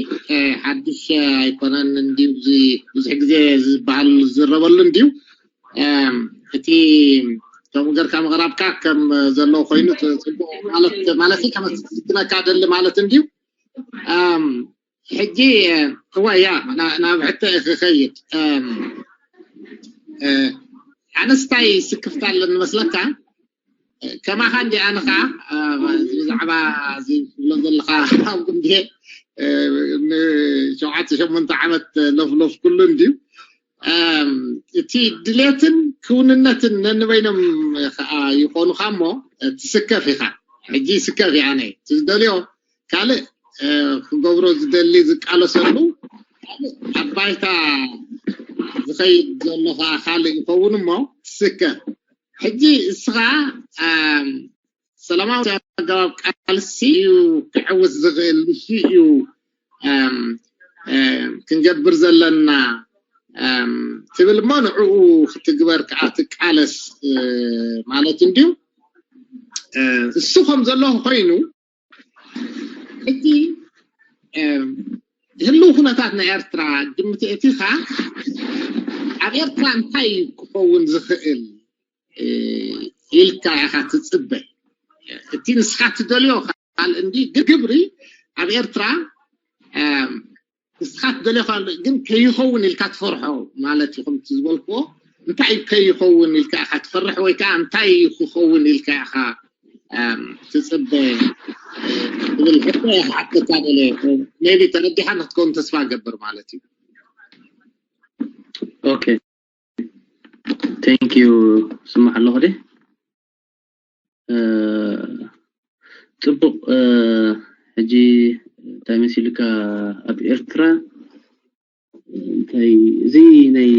ሓድሽ ኣይኮነን እንድዩ። ብዙሕ ግዜ ዝበሃል ዝዝረበሉ እንድዩ። እቲ ከምኡ ገርካ ምቕራብካ ከም ዘለዎ ኮይኑ ጽቡቕ ማለት ማለት ከመስግነካ ደሊ ማለት እንድዩ። ሕጂ እዋ ያ ናብ ሕቶ ክኸይድ ኣነስታይ ስክፍታ ኣለኒ መስለካ ከማኻ እንዲ ኣነ ከዓ ብዛዕባ እዚ ትብሎ ዘለካ ኣብ ጉንዴ ንሸውዓተ ሸሞንተ ዓመት ለፍለፍ ኩሉ እንድዩ እቲ ድሌትን ክውንነትን ነንበይኖም ከዓ ይኾኑካ እሞ ትስከፍ ኢኻ። ሕጂ ይስከፍ እየ ኣነ እቲ ዝደልዮ ካልእ ክገብሮ ዝደሊ ዝቃለሰሉ ካልእ ኣብ ባይታ ዝኸይድ ዘሎ ከዓ ካልእ ይኸውን እሞ ትስከፍ። ሕጂ እስኻ ሰላማዊ ኣገባብ ቃልሲ እዩ ክዕውት ዝኽእል፣ ንሱ እዩ ክንገብር ዘለና ትብል እሞ ንዕኡ ክትግበር ከዓ ትቃለስ ማለት እንድዩ። እሱ ከም ዘሎ ኮይኑ፣ እቲ ህልው ኩነታት ናይ ኤርትራ ግምት እቲኻ ኣብ ኤርትራ እንታይ ክኸውን ዝኽእል ኢልካ ኢኻ ትጽበ? እቲ ንስኻ ትደልዮ ካልእ እንዲ ግብሪ ኣብ ኤርትራ ንስኻ ትደልዮ ካልእ ግን ከይኸውን ኢልካ ትፈርሖ ማለት እዩ። ከምቲ ዝበልክዎ እንታይ እዩ ከይኸውን ኢልካ ኢኻ ትፈርሕ ወይ ከዓ እንታይ እዩ ክኸውን ኢልካ ኢኻ ትጽበ ትብል ሕቶ ክሓተካ ደለ። ሜቢ ተረዲሓ ንክትከውን ተስፋ ገብር ማለት እዩ። ኦኬ፣ thank you። ስማዕ ኣለኹ ዲ ጽቡቕ። ሕጂ እንታይ መሲልካ ኣብ ኤርትራ እንታይ እዚ ናይ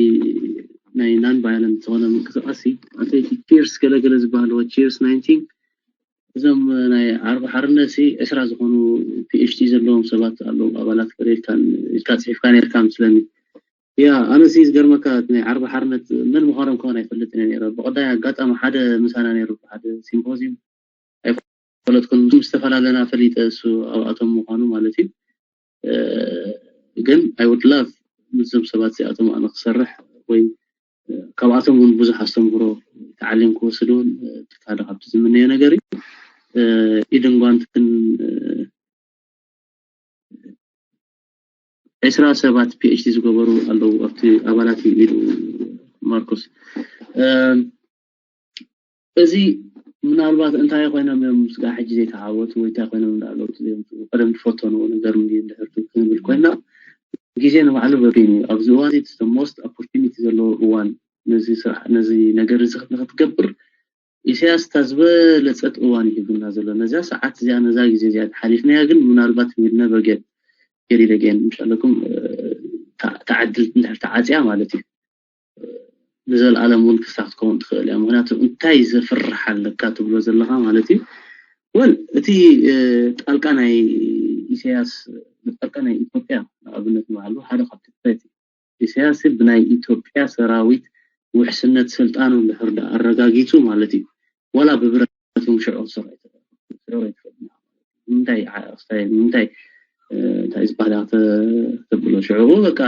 ናይ non violent ዝኾነ ምንቅስቃስ ኣንተይቲ ቺርስ ገለገለ ዝበሃልዎ ቺርስ ናይንቲን እዞም ናይ ዓርቢ ሓርነት ሲ ዕስራ ዝኾኑ ፒኤችዲ ዘለዎም ሰባት ኣለዉ፣ ኣባላት ፈሪድካን ኢልካ ፅሒፍካ ነርካ ምስለኒ። ያ ኣነሲ ዝገርመካ ናይ ዓርቢ ሓርነት መን ምዃኖም ከውን ኣይፈልጥን እየ ነረ። ብቐዳይ ኣጋጣሚ ሓደ ምሳና ነይሩ ሓደ ሲምፖዚም ኣይፈለጥኩን ምስ ዝተፈላለና ፈሊጠ እሱ ኣብኣቶም ምዃኑ ማለት እዩ። ግን I would love ምስዞም ሰባት እዚኣቶም ኣነ ክሰርሕ ወይ ካብኣቶም እውን ብዙሕ ኣስተምህሮ ተዓሊም ክወስድ እውን ሓደ ካብቲ ዝምነዮ ነገር እዩ። ኢድን ጓንትን ዕስራ ሰባት ፒኤችዲ ዝገበሩ ኣለዉ ኣብቲ ኣባላት እዩ ኢሉ ማርኮስ። እዚ ምናልባት እንታይ ኮይኖም እዮም ስጋዕ ሕጂ ዘይተዓወቱ ወይ እንታይ ኮይኖም እንዳለውጡ ዘይምፅኡ ቀደም ዝፈተንዎ ነገር እንዲ እንድሕር ክንብል ኮይና ግዜ ንባዕሉ በበይኑ እዩ። ኣብዚ እዋን እዚ most opportunity ዘለዎ እዋን ነዚ ስራሕ ነዚ ነገር እዚ ንክትገብር ኢሳያስ እታ ዝበለፀት እዋን እዩ ሂቡና ዘሎ። ነዛ ሰዓት እዚኣ ነዛ ግዜ እዚኣ ተሓሊፍናያ ግን ምናልባት we never get get it again ምሻለኩም ተዓድል እንድሕር ተዓፅያ ማለት እዩ። ንዘለኣለም እውን ክሳብ ክትከውን ትኽእል እያ። ምክንያቱ እንታይ ዘፍርሕ ኣለካ ትብሎ ዘለካ ማለት እዩ። ወል እቲ ጣልቃ ናይ ኢሳያስ ጣልቃ ናይ ኢትዮጵያ ንኣብነት ንባዕሉ ሓደ ካብቲ ትሬት እዩ። ኢሳያስ ብናይ ኢትዮጵያ ሰራዊት ውሕስነት ስልጣኑ እንድሕር ዳ ኣረጋጊጹ ማለት እዩ። ወላ ብብረት እውን ሽዑ ክሰርሕ ኣይትኽእል። ንምንታይ ንምንታይ እንታይ ዝበሃል ተብሎ ሽዑ በቃ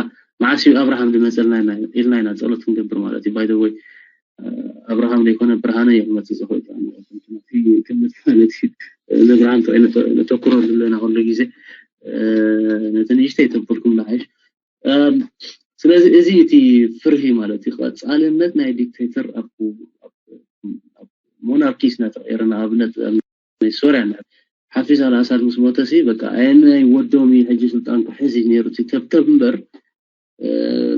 መዓስ እዩ ኣብርሃም ዝመፀልና ኢልና ኢና ፀሎት ክንገብር ማለት እዩ። ባይ ወይ ኣብርሃም ዘይኮነ ብርሃነ እዩ ክመፅእ ዝኽእል ክምልስ ማለት እዩ። ንብርሃን ጥራይ ነተኩሮ ዘለና ኩሉ ግዜ ነቲ ንእሽተይ ተብልኩም ንዓይሽ። ስለዚ እዚ እቲ ፍርሂ ማለት እዩ። ቀፃልነት ናይ ዲክቴተር ኣብ ሞናርኪስ እናተቐየረ ንኣብነት ናይ ሶርያ ሓፊዝ ኣልኣሳድ ምስ ሞተ ሲ በቃ ኣየናይ ወዶም እዩ ሕጂ ስልጣን ክሕዝ እዩ ነይሩ እቲ ተብተብ እምበር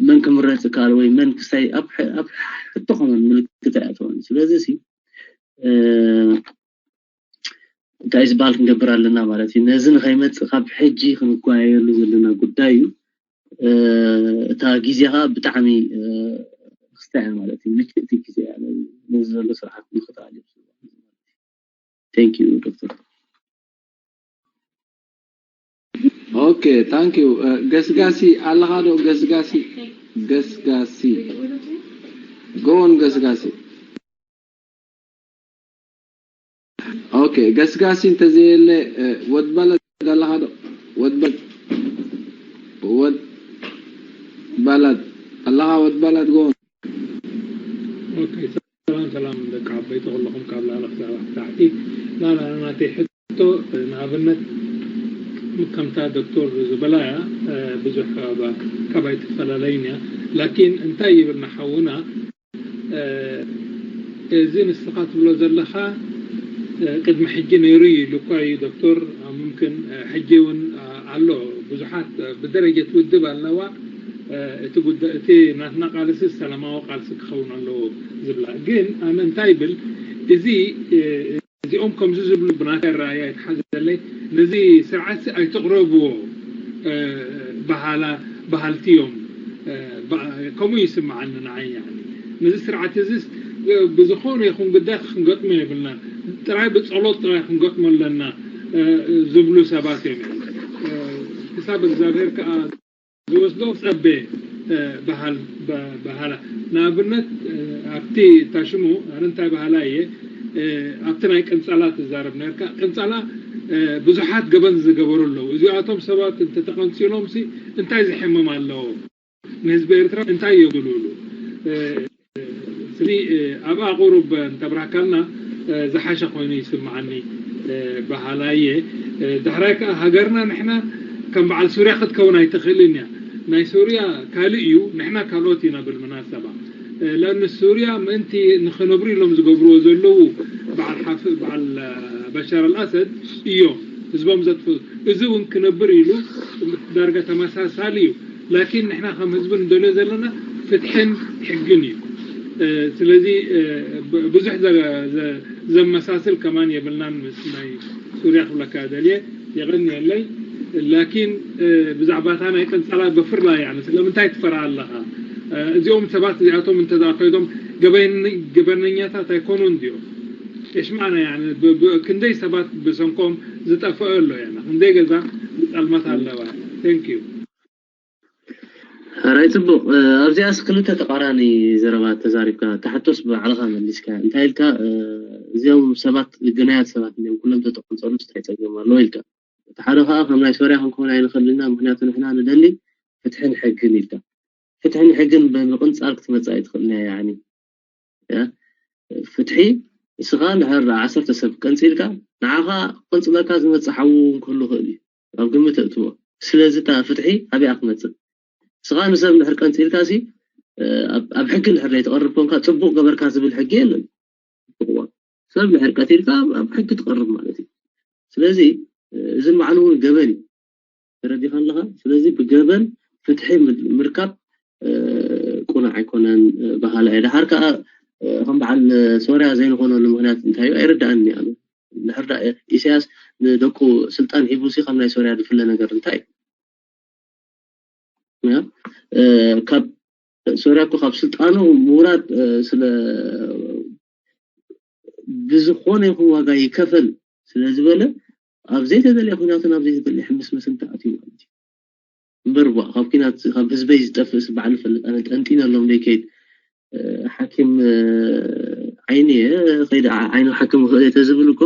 መን ክምረፅ ይከኣል ወይ መን ክሳይ ኣብ ሕቶ ከመን ምልክት ኣይኣተወን። ስለዚ ሲ እንታይ ዝበሃል ክንገብር ኣለና ማለት እዩ። ነዚ ንኸይመፅእ ካብ ሕጂ ክንጓየሉ ዘለና ጉዳይ እዩ። እታ ግዜ ከዓ ብጣዕሚ ክስታ እያ ማለት እዩ። ምችእቲ ግዜ እያ ነዚ ዘሎ ስርዓት ንክትኣል እዩ። Thank you ዶክተር። ኦኬ ታንክ ዩ። ገስጋሲ ኣለኻ ዶ? ገስጋሲ ገስጋሲ ጎን ገስጋሲ ኦኬ ገስጋሲ እንተዘየለ ወድባላት ኣለኻ ዶ? ወድባል ወድባላት ኣለኻ ወድባላት ጎን ኦኬ ሰላም ሰላም ደቂ ዓበይቲ ኩለኹም ካብ ላዕሊ ክሳብ ታሕቲ። ላላ ናተይ ሕቶ ንኣብነት ከምታ ዶክተር ዝበላያ ብዙሕ ካባይ ትፈላለይን እያ። ላኪን እንታይ ይብል ንሓውና እዚ ንስኻ ትብሎ ዘለኻ ቅድሚ ሕጂ ነይሩ እዩ ኢሉ እኳ እዩ ዶክተር። ሙምክን ሕጂ እውን ኣሎ። ብዙሓት ብደረጀት ውድብ ኣለዋ። እቲ ጉዳይ እቲ ናትና ቃልሲ ሰላማዊ ቃልሲ ክኸውን ኣለዎ ዝብላ ግን ኣነ እንታይ ይብል እዚ እዚኦም ከምዚ ዝብሉ ብናተይ ኣረኣያ ይትሓዘለይ ነዚ ስርዓት ኣይተቕረብዎ በሃላ በሃልቲ እዮም። ከምኡ ይስምዓኒ ንዓይ። ነዚ ስርዓት እዚስ ብዝኾነ ይኹን ጉዳይ ክንገጥሞ የብልናን። ጥራይ ብጸሎት ጥራይ ክንገጥሞ ኣለና ዝብሉ ሰባት እዮም። ክሳብ እግዚኣብሔር ከዓ ዝወስዶ ጸበ በሃላ። ንኣብነት ኣብቲ ታሽሙ ኣነ እንታይ በሃላ እየ ኣብቲ ናይ ቅንጸላ ትዛረብ ነርካ። ቅንጸላ ብዙሓት ገበን ዝገበሩ ኣለዉ። እዚኣቶም ሰባት እንተተቐንጺሎም ሲ እንታይ ዝሕምም ኣለዎ? ንህዝቢ ኤርትራ እንታይ እዮም ዝብሉ? ስለዚ ኣብኣ ቁሩብ እንተብራካልና ዝሓሸ ኮይኑ ይስምዓኒ በሃላይ እየ። ድሕራይ ከዓ ሃገርና ንሕና ከም በዓል ሱርያ ክትከውን ኣይትኽእልን እያ። ናይ ሱርያ ካልእ እዩ፣ ንሕና ካልኦት ኢና ብልመናሰባ። ለእን ሱርያ ምእንቲ ንኽነብሩ ኢሎም ዝገብርዎ ዘለዉ በዓል ሓፍ በዓል በሻር ኣልኣሰድ እዮም ህዝቦም ዘጥፍ። እዚ እውን ክነብር ኢሉ ዳርጋ ተመሳሳሊ እዩ። ላኪን ንሕና ከም ህዝቢ ንደልዮ ዘለና ፍትሕን ሕግን እዩ። ስለዚ ብዙሕ ዘመሳስል ከማን የብልናን ምስ ናይ ሱርያ ክብለካ ደልየ። የቐንየለይ። ላኪን ብዛዕባታ ናይ ቀንጸላ በፍርላ ያኒ ስለምንታይ ትፈራ ኣለኻ? እዚኦም ሰባት እዚኣቶም እንተዛ ኮይዶም ገበነኛታት ኣይኮኑን ድዮም? እሽማዕና ያኒ ክንደይ ሰባት ብሰንኮም ዝጠፍኦ ኣሎ ያኒ ክንደይ ገዛ ዝጠልመት ኣለዋ። Thank you። ሕራይ ጽቡቕ። ኣብዚኣስ ክልተ ተቃራኒ ዘረባ ተዛሪብካ፣ ታሕቶስ ብባዕልኻ መሊስካ። እንታይ ኢልካ? እዚኦም ሰባት ግናያት ሰባት እዮም፣ ኩሎም ተተቆንጸሉ እንታይ ጸገም ኣለዎ ኢልካ። እቲ ሓደ ከዓ ከም ናይ ሶርያ ክንከውን ኣይንኽእልና፣ ምክንያቱ ንሕና ንደሊ ፍትሕን ሕግን ኢልካ። ፍትሕን ሕግን ብምቕንጻል ክትመጽእ ኣይትኽእልን እያ። ያኒ ፍትሒ እስኻ እንድሕር ዓሰርተ ሰብ ቀንጺልካ ንዓኻ ክቅንጽለካ ዝመጽእ ሓዊ እውን ክህሉ ይኽእል እዩ። ኣብ ግምት እእትዎ። ስለዚ እታ ፍትሒ ኣበይ እያ ክትመጽእ? እስኻ ንሰብ እንድሕር ቀንጺልካ ሲ ኣብ ሕጊ እንድሕር ዘይትቐርብ ኮንካ ጽቡቕ ገበርካ ዝብል ሕጊ የለን። ጽቡቕ። ሰብ እንድሕር ቀቲልካ ኣብ ሕጊ ትቐርብ ማለት እዩ። ስለዚ እዚ ባዕሉ እውን ገበን እዩ። ተረዲኻ ኣለኻ? ስለዚ ብገበን ፍትሒ ምርካብ ቁኑዕ ኣይኮነን በሃላ እየ። ደሓር ከዓ ከም በዓል ሶርያ ዘይንኾነሉ ምክንያት እንታይ እዩ ኣይርዳእን እያ። ድሕር ዳ ኢሳያስ ንደቁ ስልጣን ሂቡ ሲ ካብ ናይ ሶርያ ዝፍለ ነገር እንታይ እዩ? ካብ ሶርያ እኮ ካብ ስልጣኑ ምውራድ ስለ ብዝኾነ ይኹን ዋጋ ይከፈል ስለ ዝበለ ኣብ ዘይተደልየ ኩናትን ኣብ ዘይተደልየ ሕምስምስን ተኣትዩ ማለት እዩ። እምበር ቧ ካብ ኩናት ካብ ህዝበይ ዝጠፍእስ ባዕሉ ፈልጥ ኣነ ጠንጢነሎም ዘይከይድ ሓኪም ዓይኒ እየ ከይደ ዓይኒ ሓኪም ክእል እየ ተዝብል እኮ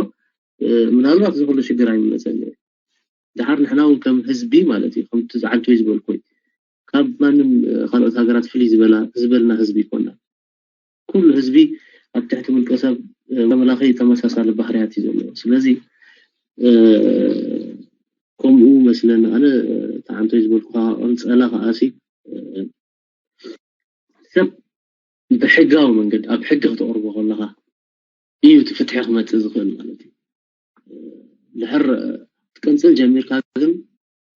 ምናልባት እዚ ኩሉ ሽግር ኣይምመፀን እዩ። ድሓር ንሕና እውን ከም ህዝቢ ማለት እዩ ከምቲ ዝዓልቶ ዝበልኩ ካብ ማንም ካልኦት ሃገራት ፍልይ ዝበላ ዝበልና ህዝቢ ይኮና። ኩሉ ህዝቢ ኣብ ትሕቲ ውልቀ ሰብ ተመላኺ ተመሳሳሊ ባህርያት እዩ ዘለዎ። ስለዚ ከምኡ መስለኒ ኣነ ተዓንቶይ ዝበልኩ ከዓ ቅንፀላ ከዓሲ ሰብ ብሕጋዊ መንገዲ ኣብ ሕጊ ክተቕርቦ ከለካ እዩ እቲ ፍትሒ ክመፅእ ዝኽእል ማለት እዩ። ድሕር ትቅንፅል ጀሚርካ ግን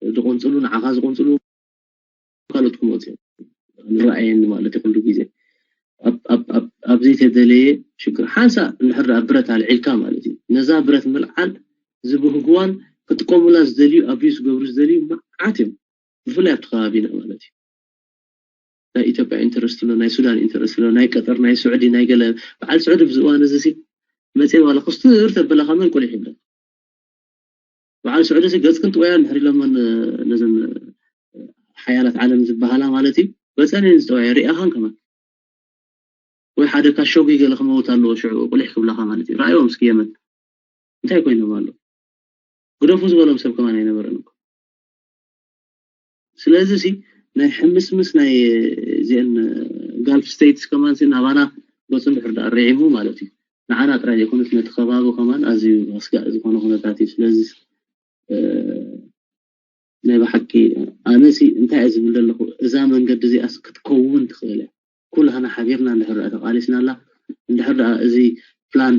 ዝቆንፅሉ ንዓኻ ዝቆንፅሉ ካልኦት ክመፁ እዮም ንረኣየኒ ማለት እዩ። ኩሉ ግዜ ኣብ ዘይተደለየ ሽግር ሓንሳ እንድሕር ደኣ ብረት ኣልዒልካ ማለት እዩ። ነዛ ብረት ምልዓል ዝብህግዋን ክጥቀሙላ ዝደልዩ ኣብዩ ዝገብሩ ዝደልዩ መዓት እዮም። ብፍላይ ኣብቲ ከባቢና ማለት እዩ። ናይ ኢትዮጵያ ኢንተረስት ኣሎ፣ ናይ ሱዳን ኢንተረስት ኣሎ፣ ናይ ቀጠር፣ ናይ ስዑዲ፣ ናይ ገለ በዓል ስዑዲ ብዚ እዋን እዚ ሲ መፅየን ዋላ ክስትር ተበላካ መን ቁሊሕ ይብለን። በዓል ስዑዲ ሲ ገፅክን ጥወያ እንድሕር ኢሎመን ነዘን ሓያላት ዓለም ዝበሃላ ማለት እዩ። ገፀን እየን ዝጠወያ ሪኣኻን ከማን ወይ ሓደ ካሾጊ ገለ ክመውት ኣለዎ ሽዑ ቁሊሕ ክብላኻ ማለት እዩ። ረኣዮም እስኪ የመን እንታይ ኮይኖም ኣለዉ። ግደፉ ዝበሎም ሰብ ከማን ኣይነበረን እኮ። ስለዚ ሲ ናይ ሕምስምስ ናይ እዚአን ጋልፍ ስቴትስ ከማን ሲ ናባና ገፁ እንድሕር ደኣ ርዒሙ ማለት እዩ ንዓና ጥራይ ዘይኮነስ ነቲ ከባቢ ከማን ኣዝዩ ኣስጋእ ዝኾነ ኩነታት እዩ። ስለዚ ናይ ብሓቂ ኣነ ሲ እንታይ እየ ዝብል ዘለኹ እዛ መንገዲ እዚኣስ ክትከውን ትኽእል እያ። ኩላህና ሓቢርና እንድሕር ደኣ ተቓሊስናላ እንድሕር ደኣ እዚ ፕላን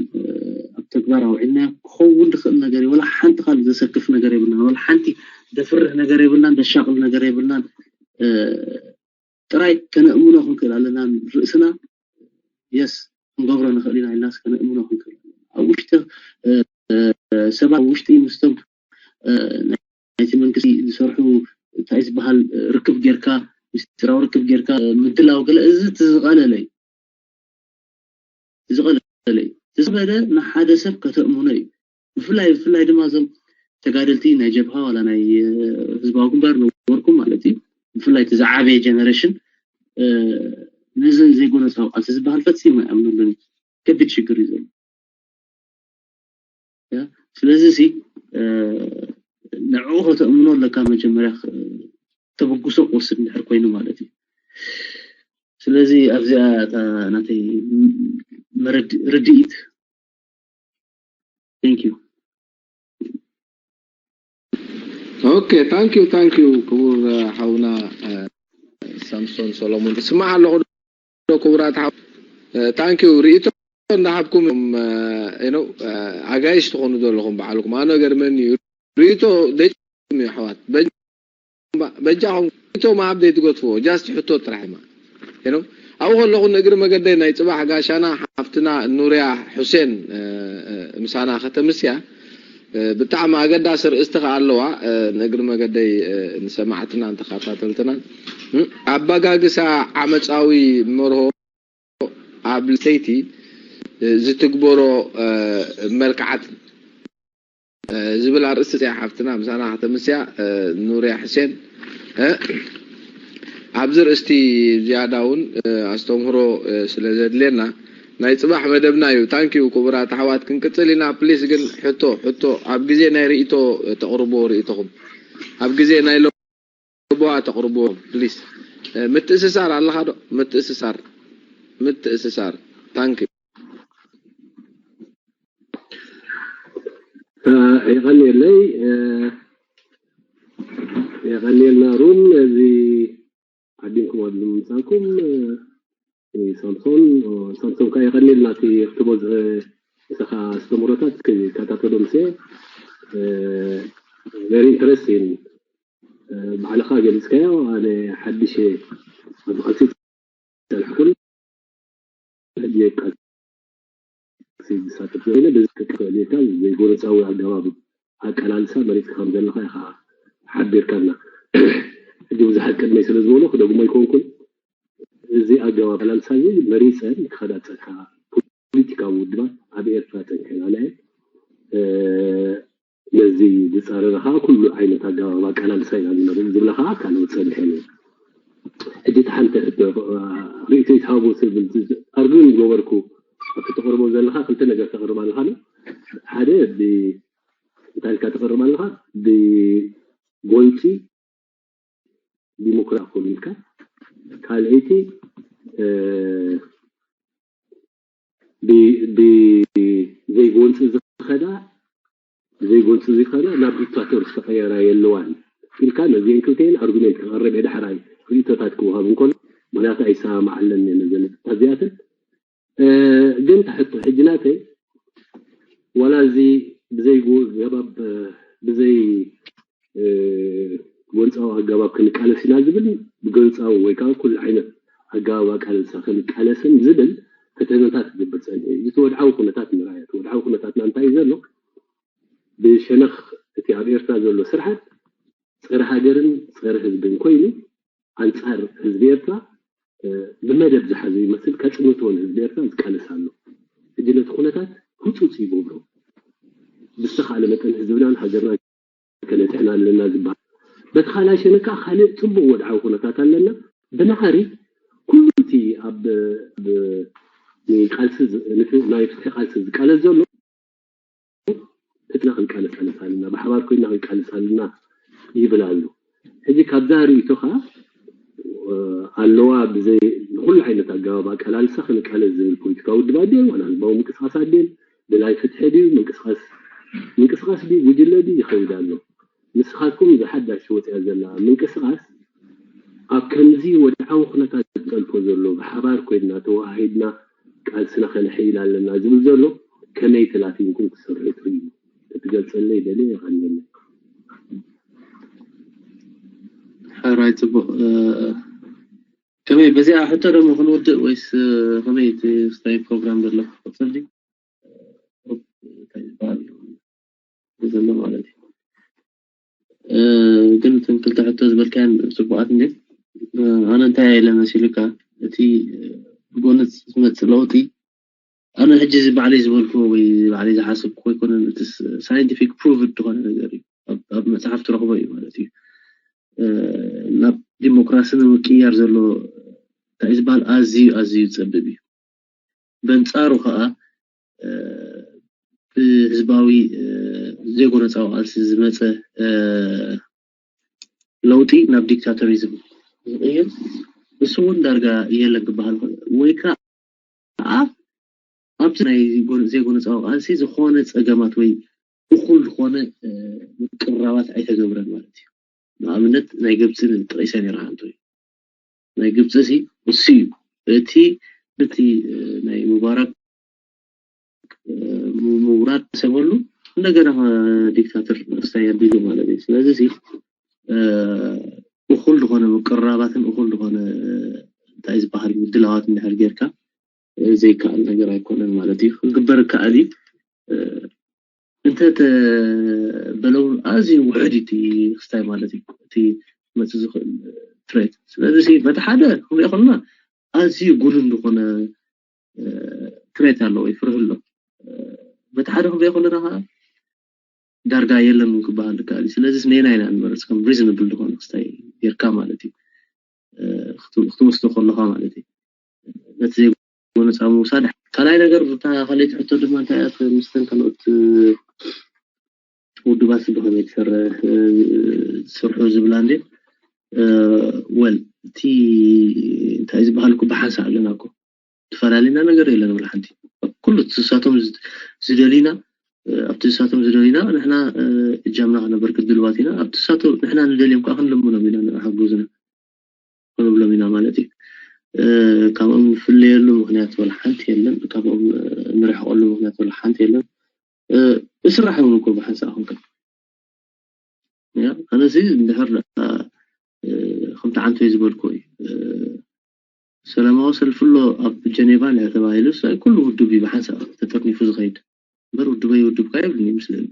ኣብ ተግባር ኣውዒልና ክኸውን ዝኽእል ነገር ወላ ሓንቲ ካልእ ዘሰክፍ ነገር የብልናን። ወላ ሓንቲ ደፍርህ ነገር የብልናን። ደሻቕል ነገር የብልናን። ጥራይ ከነእምኖ ክንክእል ኣለና። ርእስና የስ ክንገብሮ ንኽእል ኢና ኢልናስ ከነእምኖ ክንክእል ኣለና። ኣብ ውሽጢ ሰባት ኣብ ውሽጢ ምስቶም ናይቲ መንግስቲ ዝሰርሑ እንታይ ዝበሃል ርክብ ጌርካ ምስጢራዊ ርክብ ጌርካ ምድላው ገለ እዚ እቲ ዝቐለለ እዩ። ዝቐለለ እዩ። ዝበለ ንሓደ ሰብ ከተእምኖ እዩ። ብፍላይ ብፍላይ ድማ እዞም ተጋደልቲ ናይ ጀብሃ ዋላ ናይ ህዝባዊ ግንባር ነበርኩም ማለት እዩ። ብፍላይ እቲ ዝዓበየ ጀነሬሽን ነዚ ዘይጎነፃዊ ቃልሲ ዝበሃል ፈፂሙ ኣይኣምነሉን እዩ። ከቢድ ሽግር እዩ ዘሎ። ስለዚ ሲ ንዕኡ ከተእምኖ ኣለካ መጀመርያ፣ ተበግሶ ክወስድ እንድሕር ኮይኑ ማለት እዩ። ስለዚ ኣብዚኣ እታ ናተይ ርድኢት። Thank you። Okay, thank you, thank you ክቡር ሓውና ሳምሶን ሰሎሞን። እስማዕ ኣለኹ ዶ ክቡራት ሓው? Thank you። ርእይቶ እንዳሃብኩም እዮም። ኣጋይሽ ትኾኑ ዘለኹም ባዕልኩም። ኣነ ገርመኒ እዩ። ርእይቶ ደጭም እዩ ኣሕዋት። በጃኹም ርእይቶ ምሃብ ዘይትገድፍዎ። Just ሕቶ ጥራሕ እማ። You know? ኣብኡ ከለኹ ንእግሪ መገደይ ናይ ፅባሕ ጋሻና ሓፍትና ኑርያ ሑሴን ምሳና ከተምስያ ብጣዕሚ ኣገዳሲ ርእስቲ ከኣ ኣለዋ። ንእግሪ መገደይ ንሰማዕትና ንተኸታተልትና ኣበጋግሳ ዓመፃዊ መርሆ ኣብ ሰይቲ ዝትግበሮ መልክዓት ዝብል ኣርእስቲ እያ ሓፍትና ምሳና ከተምስያ ኑርያ ሕሴን ኣብዚ ርእስቲ ዝያዳ እውን ኣስተምህሮ ስለ ዘድልየና ናይ ፅባሕ መደብና እዩ። ታንኪዩ ክቡራት ኣሕዋት ክንቅፅል ኢና። ፕሊስ ግን ሕቶ ሕቶ ኣብ ግዜ ናይ ርእይቶ ተቕርብዎ ርእይቶኹም ኣብ ግዜ ናይ ለቦዋ ተቕርብዎ ፕሊስ። ምትእስሳር ኣለኻ ዶ? ምትእስሳር ምትእስሳር ታንኪዩ። የቐንየለይ የቐንየልና ሩም ነዚ ዓዲምኩም ኣብ ምምፃእኩም ሳምሶን ሳምሶን ከዓ የቐንየልና እቲ ክትቦ ዝሰኻ ኣስተምሮታት ክከታተሎ ምሰ very interesting ባዕልኻ ገሊፅካዮ ኣነ ሓድሽ ኣብዚ ቃልሲ ዝፀናሕኩን ሕጂ ቃልሲ ዝሳተፍ ዘይነ በዚ ክትክእል ኢልካ ዘይጎነፃዊ ኣገባብ ኣቀላልሳ መሪፅካ ከም ዘለኻ ኢኻ ሓቢርካና። ሕጂ ብዙሓት ቅድመይ ስለ ዝበሉ ክደግሞ ኣይኮንኩን። እዚ ኣገባብ ኣቀላልሳ እዚ መሪፀን ክኸዳ ዝፀንሓ ፖለቲካዊ ውድባት ኣብ ኤርትራ ጠንከናለ ነዚ ዝፃረረ ከዓ ኩሉ ዓይነት ኣገባብ ኣቀላልሳ ኢና ንመርፅ ዝብላ ከዓ ካልኦት ፀኒሐን እየን። ሕጂ እቲ ሓንቲ ሕቶ ርእይቶ ይትሃቡ ስብል ኣርግን ዝገበርኩ ኣብቲ ተቕርቦ ዘለካ ክልተ ነገር ተቕርብ ኣለካ። ሓደ እንታይ ኢልካ ተቕርብ ኣለካ? ብጎንፂ ዲሞክራሲ ኮን ኢልካ ካልኣይቲ ብዘይጎንፂ ዝኸዳ ብዘይጎንፂ ዝኸዳ ናብ ዲክታቶር ዝተቐየራ የለዋን ኢልካ ነዚአን ክልተኤን ኣርጉሜንት ክቐርብ እየ። ዳሕራይ ርእይቶታት ክወሃብ እንከሎ ምክንያቱ ኣይሰማማዓለን እየ ነዘን ነጥብታት እዚኣተን። ግን ተሕቶ ሕጂ ናተይ ዋላ እዚ ብዘይ ገባብ ብዘይ ጎንፃዊ ኣገባብ ክንቃለስ ኢና ዝብል ብጎንፃዊ ወይ ከዓ ኩሉ ዓይነት ኣገባብ ኣቃልሳ ክንቃለስን ዝብል ፈተነታት ይገብር ፀኒሑ እዩ። እቲ ወድዓዊ ኩነታት ንርኣዮ። እቲ ወድዓዊ ኩነታትና እንታይ እዩ ዘሎ? ብሸነኽ እቲ ኣብ ኤርትራ ዘሎ ስርዓት ፀረ ሃገርን ፀረ ህዝብን ኮይኑ ኣንፃር ህዝቢ ኤርትራ ብመደብ ዝሓዘ ይመስል ከፅንቶ ንህዝቢ ኤርትራ ዝቃለስ ኣሎ። ሕጂ ነቲ ኩነታት ህፁፅ ይገብሮ። ብዝተኻእለ መጠን ህዝብናን ሃገርናን ከነጥዕና ኣለና ዝበሃል። በቲ ካልኣይ ሸነካ ካልእ ፅቡቕ ወድዓዊ ኩነታት ኣለና። ብናሃሪ ኩሉ እቲ ኣብ ቃልሲ ናይ ፍትሒ ቃልሲ ዝቃለስ ዘሎ ሕትና ክንቃለስ ኣለና፣ ብሓባር ኮይና ክንቃለስ ኣለና ይብል ኣሎ። ሕጂ ካብዛ ርእይቶኻ ኣለዋ ብዘይ ንኩሉ ዓይነት ኣገባብ ኣቀላልሳ ክንቃለስ ዝብል ፖለቲካዊ ውድብ ኣድየን ዋላ ህዝባዊ ምንቅስቃስ ኣድየን ብላይ ፍትሒ ድዩ ምንቅስቃስ ምንቅስቃስ ድዩ ጉጅለ ድዩ ይኸይድ ኣሎ። ንስኻትኩም ዝሓዳሽ ወፅያ ዘላ ምንቅስቃስ ኣብ ከምዚ ወድዓዊ ኩነታት ዝጠልፎ ዘሎ ብሓባር ኮይንና ተወሃሂድና ቃልስና ከነሐይል ኣለና ዝብል ዘሎ ከመይ ተላፊንኩም ክትሰርሑ ትኽእሉ ክትገልፀለይ ደልየ የቐንየለይ። ሕራይ ፅቡቕ ከመይ በዚኣ ሕቶ ደሞ ክንውድእ ወይስ ከመይ እቲ ስታይ ፕሮግራም ዘሎ ክቕፅል ድዩ? እንታይ ዝበሃል ዘሎ ማለት እዩ። ግን እተን ክልተ ሕቶ ዝበልካየን ፅቡቃት እንዴ ኣነ እንታይ ኢለ መሲሉካ እቲ ብጎንፂ ዝመፅእ ለውጢ ኣነ ሕጂ እዚ ባዕለይ ዝበልኩ ወይ ባዕለይ ዝሓሰብኩ ኣይኮነን። እቲ ሳይንቲፊክ ፕሩቭድ ዝኾነ ነገር እዩ። ኣብ መፅሓፍ ትረኽቦ እዩ ማለት እዩ። ናብ ዲሞክራሲ ንምቅያር ዘሎ እንታይ ዝበሃል ኣዝዩ ኣዝዩ ዝፀብብ እዩ። በንፃሩ ከዓ ብህዝባዊ ዘይጎነፃዊ ቃልሲ ዝመፀ ለውጢ ናብ ዲክታቶሪዝም ዝቕይር እሱ እውን ዳርጋ የለን ክበሃል ይኽእል። ወይ ከዓ ኣብዚ ናይ ዘይጎነፃዊ ቃልሲ ዝኾነ ፀገማት ወይ እኹል ዝኾነ ምቅርራባት ኣይተገብረን ማለት እዩ። ንኣብነት ናይ ግብፂ ጠቂሰ ነይረ ሓንቲ። ናይ ግብፂ ሲ እሱ እዩ እቲ ነቲ ናይ ሙባረክ ምውራድ ሰበሉ እንደገና ዲክታተር ክስታይ ኣቢሉ ማለት እዩ። ስለዚ ሲ እኹል ዝኾነ ምቅርራባትን እኹል ዝኾነ እንታይ ዝበሃል ምድላዋት እንድሕር ጌርካ ዘይከኣል ነገር ኣይኮነን ማለት እዩ። ክግበር ከኣል እዩ። እንተተበለው ኣዝዩ ውሕድ እቲ ክስታይ ማለት እዩ። እቲ መፅእ ዝኽእል ትሬት። ስለዚ በቲ ሓደ ክንሪኦ ከለና ኣዝዩ ጉሉን ዝኾነ ትሬት ኣሎ ወይ ፍርህ ኣሎ። በቲ ሓደ ክንሪኦ ከለና ከዓ ዳርጋ የለን እውን ክበሃል ይከኣል እዩ። ስለዚ ነየናይ ኢና ንመርፅ? ከም ሪዝነብል ዝኾነ ክስታይ ጌርካ ማለት እዩ ክትወስዶ ከለኻ ማለት እዩ። ነቲ ዘይጎነፃዊ ምውሳድ። ካልኣይ ነገር እታ ካልኣይቲ ሕቶ ድማ እንታይ እያ? እቲ ምስተን ካልኦት ውድባት ብኸመይ ትሰርሕ ዝስርሑ ዝብላ እንዴ? ወል እቲ እንታይ ዝበሃል እኮ ብሓንሳእ ኣለና እኮ። ተፈላለና ነገር የለን። ወላ ሓንቲ ኩሉ እቲ ንሳቶም ዝደሊና ኣብቲ ንሳቶም ዝደሊና ንሕና እጃምና ክነበርክት ድልዋት ኢና። ኣብቲ ንሳቶም ንሕና ንደልዮም ከዓ ክንልምኖም ኢና ንሓግዙና ክንብሎም ኢና ማለት እዩ። ካብኦም ንፍለየሉ ምክንያት ወላ ሓንቲ የለን። ካብኦም ንርሕቀሉ ምክንያት ወላ ሓንቲ የለን። እስራሕ እውን እኮ ብሓንሳእ ኮንካ ኣነዚ እንድሕር ከምቲ ዓንቶይ ዝበልኩ እዩ። ሰላማዊ ሰልፊ ኣሎ ኣብ ጀኔቫ ለ ተባሂሉ ስ ኩሉ ውድብ እዩ ብሓንሳእ ተጠርኒፉ ዝኸይድ እምበር ውድበይ ውድብካ የብልን ይመስለኒ።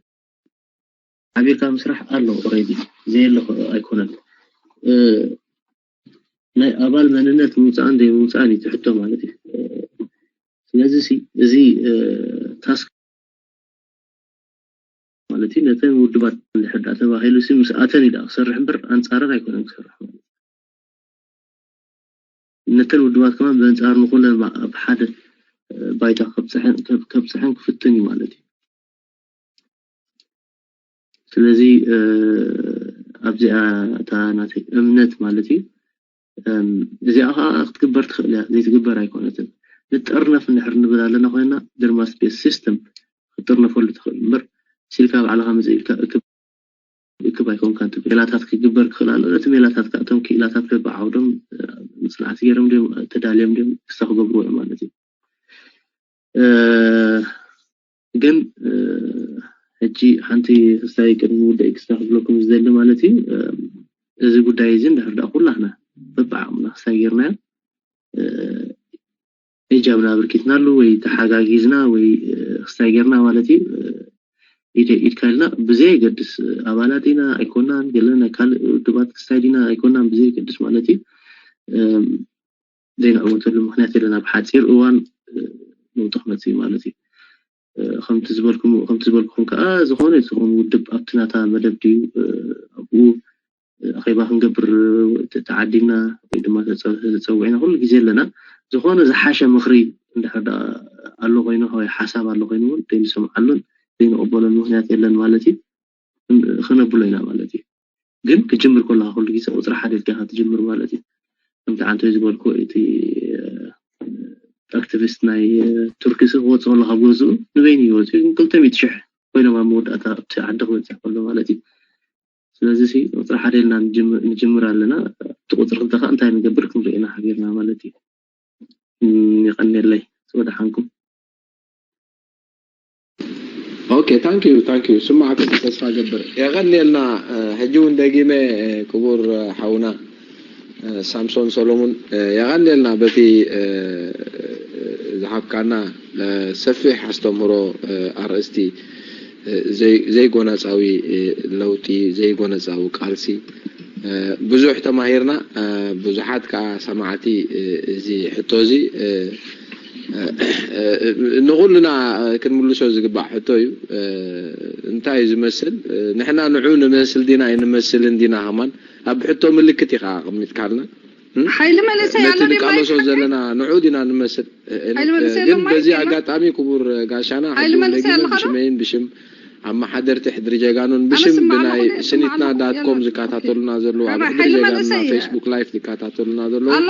ሓቢርካ ምስራሕ ኣሎ ኦሬዲ ዘየለ ኣይኮነን። ናይ ኣባል መንነት ምውፃእን ዘይምውፃእን እዩ ትሕቶ ማለት እዩ። ስለዚ እዚ ታስክ ማለት እዩ ነተን ውድባት እንድሕር ዳ ተባሂሉ ሲ ምስ ኣተን እዩ ዳ ክሰርሕ እምበር ኣንፃረን ኣይኮነን ክሰርሕ ማለት እዩ። ነተን ውድባት ከማን ብኣንፃር ንኩለን ኣብ ሓደ ባይታ ከብፅሐን ክፍትን እዩ ማለት እዩ። ስለዚ ኣብዚኣ እታ ናተይ እምነት ማለት እዩ። እዚኣ ከዓ ክትግበር ትኽእል እያ፣ ዘይትግበር ኣይኮነትን። ንጠርነፍ እንድሕር ንብል ኣለና ኮይና ድርማስ ቤት ሲስተም ክትጥርነፈሉ ትኽእል እምበር ሲልካ ባዕልካ መፅእ ኢልካ እክብ ኣይኮንካን። እቲ ሜላታት ክግበር ክኽእል ኣሎ። ነቲ ሜላታት ከዓ እቶም ክኢላታት በብዓውዶም ምፅናዕቲ ገይሮም ድዮም ተዳልዮም ድዮም ክስታ ክገብርዎ እዮም ማለት እዩ። ግን ሕጂ ሓንቲ ክስታይ ቅድሚ ውዳይ ክስታ ክብለኩም ዝደሊ ማለት እዩ። እዚ ጉዳይ እዚ እንድሕር ደኣ ኩላህና በብዓቕምና ክስታይ ጌርናዮ እጃምና ኣበርኪትናሉ ወይ ተሓጋጊዝና ወይ ክስታይ ጌርና ማለት እዩ። ኢደ ኢድካ ኢልና ብዘየገድስ ኣባላት ኢና ኣይኮናን ገለና ካልእ ውድባት ክስታይ ዲና ኣይኮናን ብዘየገድስ ማለት እዩ። ዘይንዕወተሉ ምክንያት የለን። ኣብ ሓፂር እዋን ለውጢ ክመፅእ እዩ ማለት እዩ። ከምቲ ዝበልኩም ከምቲ ዝበልኩኹም ከዓ ዝኾነ ዝኾነ ውድብ ኣብቲ ናታ መደብ ድዩ ኣብኡ ኣኼባ ክንገብር ተዓዲምና ወይ ድማ ተፀዊዕና ኩሉ ግዜ ኣለና። ዝኾነ ዝሓሸ ምክሪ እንድሕር ኣሎ ኮይኑ ወይ ሓሳብ ኣሎ ኮይኑ እውን ዘይንሰምዓሉን ዘይንቕበሎን ምክንያት የለን ማለት እዩ። ክነብሎ ኢና ማለት እዩ። ግን ክጅምር ከለካ ኩሉ ግዜ ቁፅሪ ሓደ ኢልካ ትጅምር ማለት እዩ። ከምቲ ዓንቶይ ዝበልኩ እቲ ኣክቲቪስት ናይ ቱርኪ ሲ ክወፅእ ከሎ ካብ ገዝኡ ንበይኑ ይወፅኡ ግን ክልተ ሚእቲ ሽሕ ኮይኖም ኣብ መወዳእታ ኣብቲ ዓዲ ክበፅሕ ከሎ ማለት እዩ። ስለዚ ሲ ቁፅሪ ሓደ ኢልና ንጅምር ኣለና። እቲ ቁፅሪ ክልተ ከዓ እንታይ ንገብር ክንርኢ ኢና ሓቢርና ማለት እዩ። የቐንየለይ ወደሓንኩም። Okay, thank you, thank you. ስማዕኩም ተስፋ ገብር። የቐንየልና ሕጂ እውን ደጊመ ክቡር ሓውና ሳምሶን ሰሎሙን የቐንየልና በቲ ዝሃብካና ሰፊሕ ኣስተምህሮ ኣርእስቲ ዘይጎነፃዊ ለውጢ ዘይጎነፃዊ ቃልሲ ብዙሕ ተማሂርና። ብዙሓት ከዓ ሰማዕቲ እዚ ሕቶ እዚ ንኹልና ክንምልሶ ዝግባእ ሕቶ እዩ። እንታይ እዩ ዝመስል? ንሕና ንዑ ንመስል ዲና ኣይንመስልን ዲና? ከማን ኣብ ሕቶ ምልክት ኢኻ ኣቐሚጥካልና። ሓይሊ መንእሰይ ኣሎ ነቲ ድዩ ንቃለሶ ማይክ? ዘለና ንዑ ዲና ንመስል? ሓይሊ መንእሰይ ኣሎ ግን ማይክ በዚ የለን? ኣጋጣሚ ክቡር ጋሻና ሓይሊ ሓይሊ መንእሰይ ደጊመ ኣለኻ ዶ? ብሽመይን ብሽም ኣመሓደርቲ ሕድሪ ጀጋኑን ብሽም ኣነስ ብናይ ማዕለኹ ስኒትና ስማዕለኹ ዳት ኮም የለን። ዝከታተሉና ዘለዉ ኣብ ኣባ፣ ሕድሪ ሓይሊ ጀጋኑና መንእሰይ ፌስቡክ ላይፍ ዝከታተሉና ዘለዉ ኣሎ?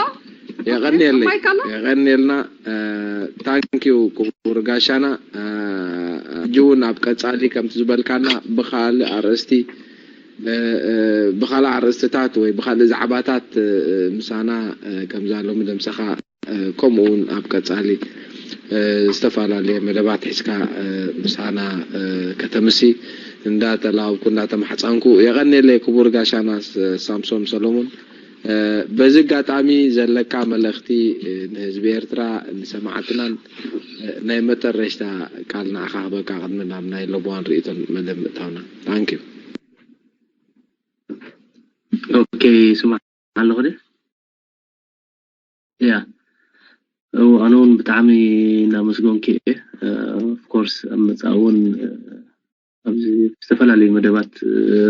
የቐንየለይ። ማይክ ኣሎ? የቐንየልና። ታንኪዩ ክቡር ጋሻና። ሕጂ እውን ኣብ ቀጻሊ ከምቲ ዝበልካና ብኻልእ ኣርእስቲ ብኻልእ ኣርእስትታት ወይ ብኻልእ ዛዕባታት ምሳና ከምዛ ሎሚ ደምሰኻ ከምኡ እውን ኣብ ቀጻሊ ዝተፈላለየ መደባት ሒዝካ ምሳና ከተምሲ እንዳተላወብኩ እንዳተማሕጻንኩ የቐንየለይ ክቡር ጋሻና ሳምሶም ሰሎሞን። በዚ ኣጋጣሚ ዘለካ መልእኽቲ ንህዝቢ ኤርትራ ንሰማዕትናን ናይ መጠረሽታ ቃል ንዓኻ ክበካ ቅድሚ ናብ ናይ ሎብዋን ርእይቶን መደብ ምእታውና። ታንኪዩ። ኦኬ፣ ስማዕ ኣለኹ ድየ? ያ፣ እው፣ ኣነ እውን ብጣዕሚ እናመስገንኩ እየ። ኦፍኮርስ ኣብ መጻኢ እውን ኣብዚ ዝተፈላለዩ መደባት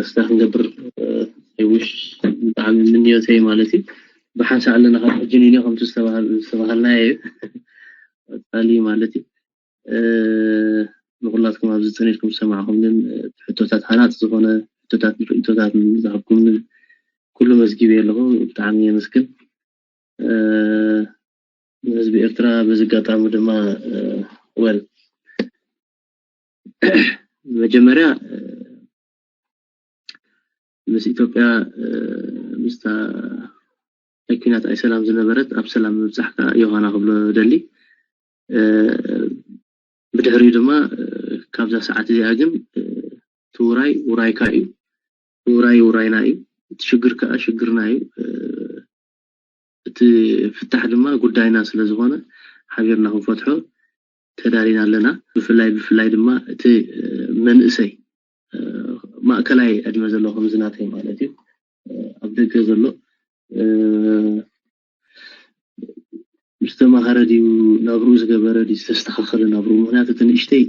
ስታ ክንገብር ይውሽ ብጣዕሚ ምንዮተይ ማለት እዩ። ብሓንሳእ ኣለና ካብ ሕጂ ንዮ ከምቲ ዝተባሃልናዮ እዩ። ቀጻሊ ማለት እዩ። ንኩላትኩም ኣብዚ ጽኒትኩም ዝሰማዕኩምንን ሕቶታት ሃናጽ ዝኾነ ሕቶታት ርእቶታት ዝሃብኩምንን ኩሉ መዝጊብ ኣለኹ። ብጣዕሚ የመስግን። ንህዝቢ ኤርትራ በዚ ኣጋጣሚ ድማ ወል መጀመርያ ምስ ኢትዮጵያ ምስታ ናይ ኲናት ኣይ ሰላም ዝነበረት ኣብ ሰላም ምብጻሕ ከኣ ዮሃና ክብሎ ደሊ። ብድሕሪኡ ድማ ካብዛ ሰዓት እዚኣ ግን እቲ ውራይ ውራይካ እዩ። ውራይ ውራይና እዩ። እቲ ሽግር ከኣ ሽግርና እዩ። እቲ ፍታሕ ድማ ጉዳይና ስለ ዝኾነ ሓቢርና ክንፈትሖ ተዳሊና ኣለና። ብፍላይ ብፍላይ ድማ እቲ መንእሰይ ማእከላይ ዕድመ ዘለዎ ከምዚ ናተይ ማለት እዩ ኣብ ደገ ዘሎ ዝተማሃረ ድዩ ናብርኡ ዝገበረ ድዩ ዝተስተኻኸለ ናብርኡ? ምኽንያቱ እቲ ንእሽተይ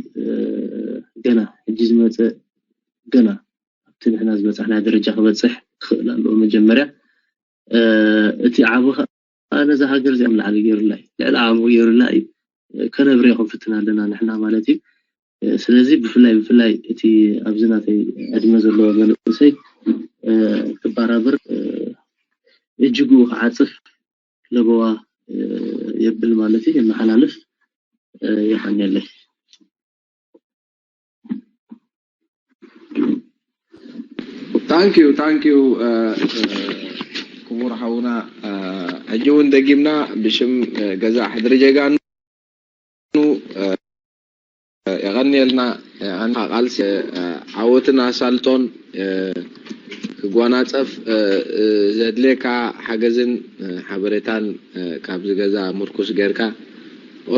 ገና ሕጂ ዝመፀ ገና ኣብቲ ንሕና ዝበፃሕና ደረጃ ክበፅሕ ክኽእል ኣለዎ። መጀመርያ እቲ ዓቢ ከዓ ነዛ ሃገር እዚኣ ንላዕሊ ገይሩላ እዩ፣ ልዕሊ ዓቕሙ ገይሩላ እዩ። ከነብርያ ክንፍትን ኣለና ንሕና ማለት እዩ። ስለዚ ብፍላይ ብፍላይ እቲ ኣብዚ ናተይ ዕድመ ዘለዎ መንእሰይ ክባራብር እጅግኡ ክዓፅፍ ለበዋ የብል ማለት እዩ፣ የመሓላልፍ። የቐንየለይ። ታንኪዩ ታንኪዩ ክቡር ሓውና፣ ሕጂ እውን ደጊምና ብሽም ገዛ ሕድሪ ጀጋኑ የቐንየልና። ኣንታ ቃልሲ ዓወትን ኣሳልጦን ክጓናጸፍ ዘድልየካ ሓገዝን ሓበሬታን ካብዚ ገዛ ምርኩስ ጌርካ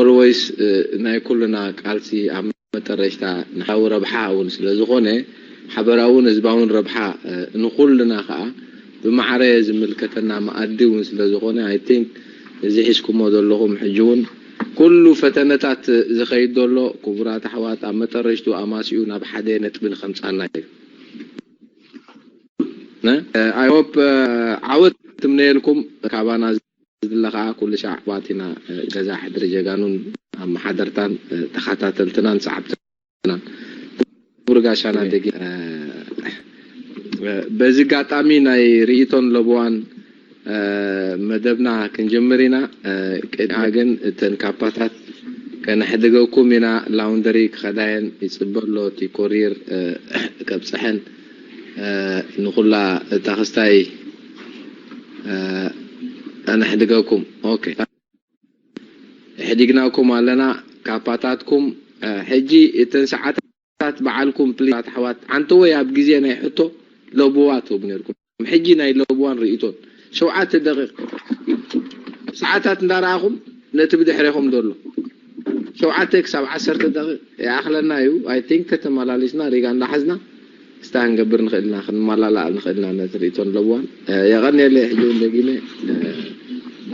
ኦልወይስ ናይ ኩልና ቃልሲ ኣብ መጠረሽታ ንሓዊ ረብሓ እውን ስለ ዝኾነ ሓበራውን ህዝባውን ረብሓ ንኹልና ከዓ ብማዕረ ዝምልከተና መኣዲ እውን ስለ ዝኾነ I think እዚ ሒዝኩሞ ዘለኹም ሕጂ እውን ኩሉ ፈተነታት ዝኸይድ ዘሎ ክቡራት ኣሕዋት ኣብ መጠረሽቱ ኣማሲኡ ናብ ሓደ ነጥቢ ንኸምፃና እዩ። I hope ዓወት ትምነየልኩም ካባና ዝድለ ከዓ ኩሉ ሻዕ ኣሕዋት ኢና። ገዛ ሕድሪ ጀጋኑን ኣመሓደርታን ተኸታተልትናን ሰዓብትናን ክቡር ጋሻና ደጊ በዚ ኣጋጣሚ ናይ ርእይቶን ለበዋን መደብና ክንጅምር ኢና። ቅድሚያ ግን እተን ካፓታት ከነሕድገኩም ኢና። ላውንደሪ ክኸዳየን ይፅበ ኣሎ እቲ ኮሪር ከብፀሐን ንኹላ እታ ክስታይ ኣነሕድገኩም። ኦኬ ኣሕዲግናኩም ኣለና ካፓታትኩም። ሕጂ እተን ሰዓታት በዓልኩም ፕሊዝ ኣሕዋት ሓንቲ ወይ ኣብ ግዜ ናይ ሕቶ ለብዋ ትህቡ ነርኩም። ሕጂ ናይ ለብዋን ርእይቶን ሸውዓተ ደቂቕ ሰዓታት እንዳረኣኹም ነቲ ብድሕሬኹም ዘሎ ሸውዓተ ክሳብ ዓሰርተ ደቂቕ ይኣኽለና እዩ። I think ተተመላሊስና ሪጋ እንዳሓዝና ስታ ክንገብር ንኽእል ኢና፣ ክንመላላእ ንኽእል ኢና ነቲ ርእይቶን ለብዋን። የቐንየለይ ሕጂ እውን ደጊመ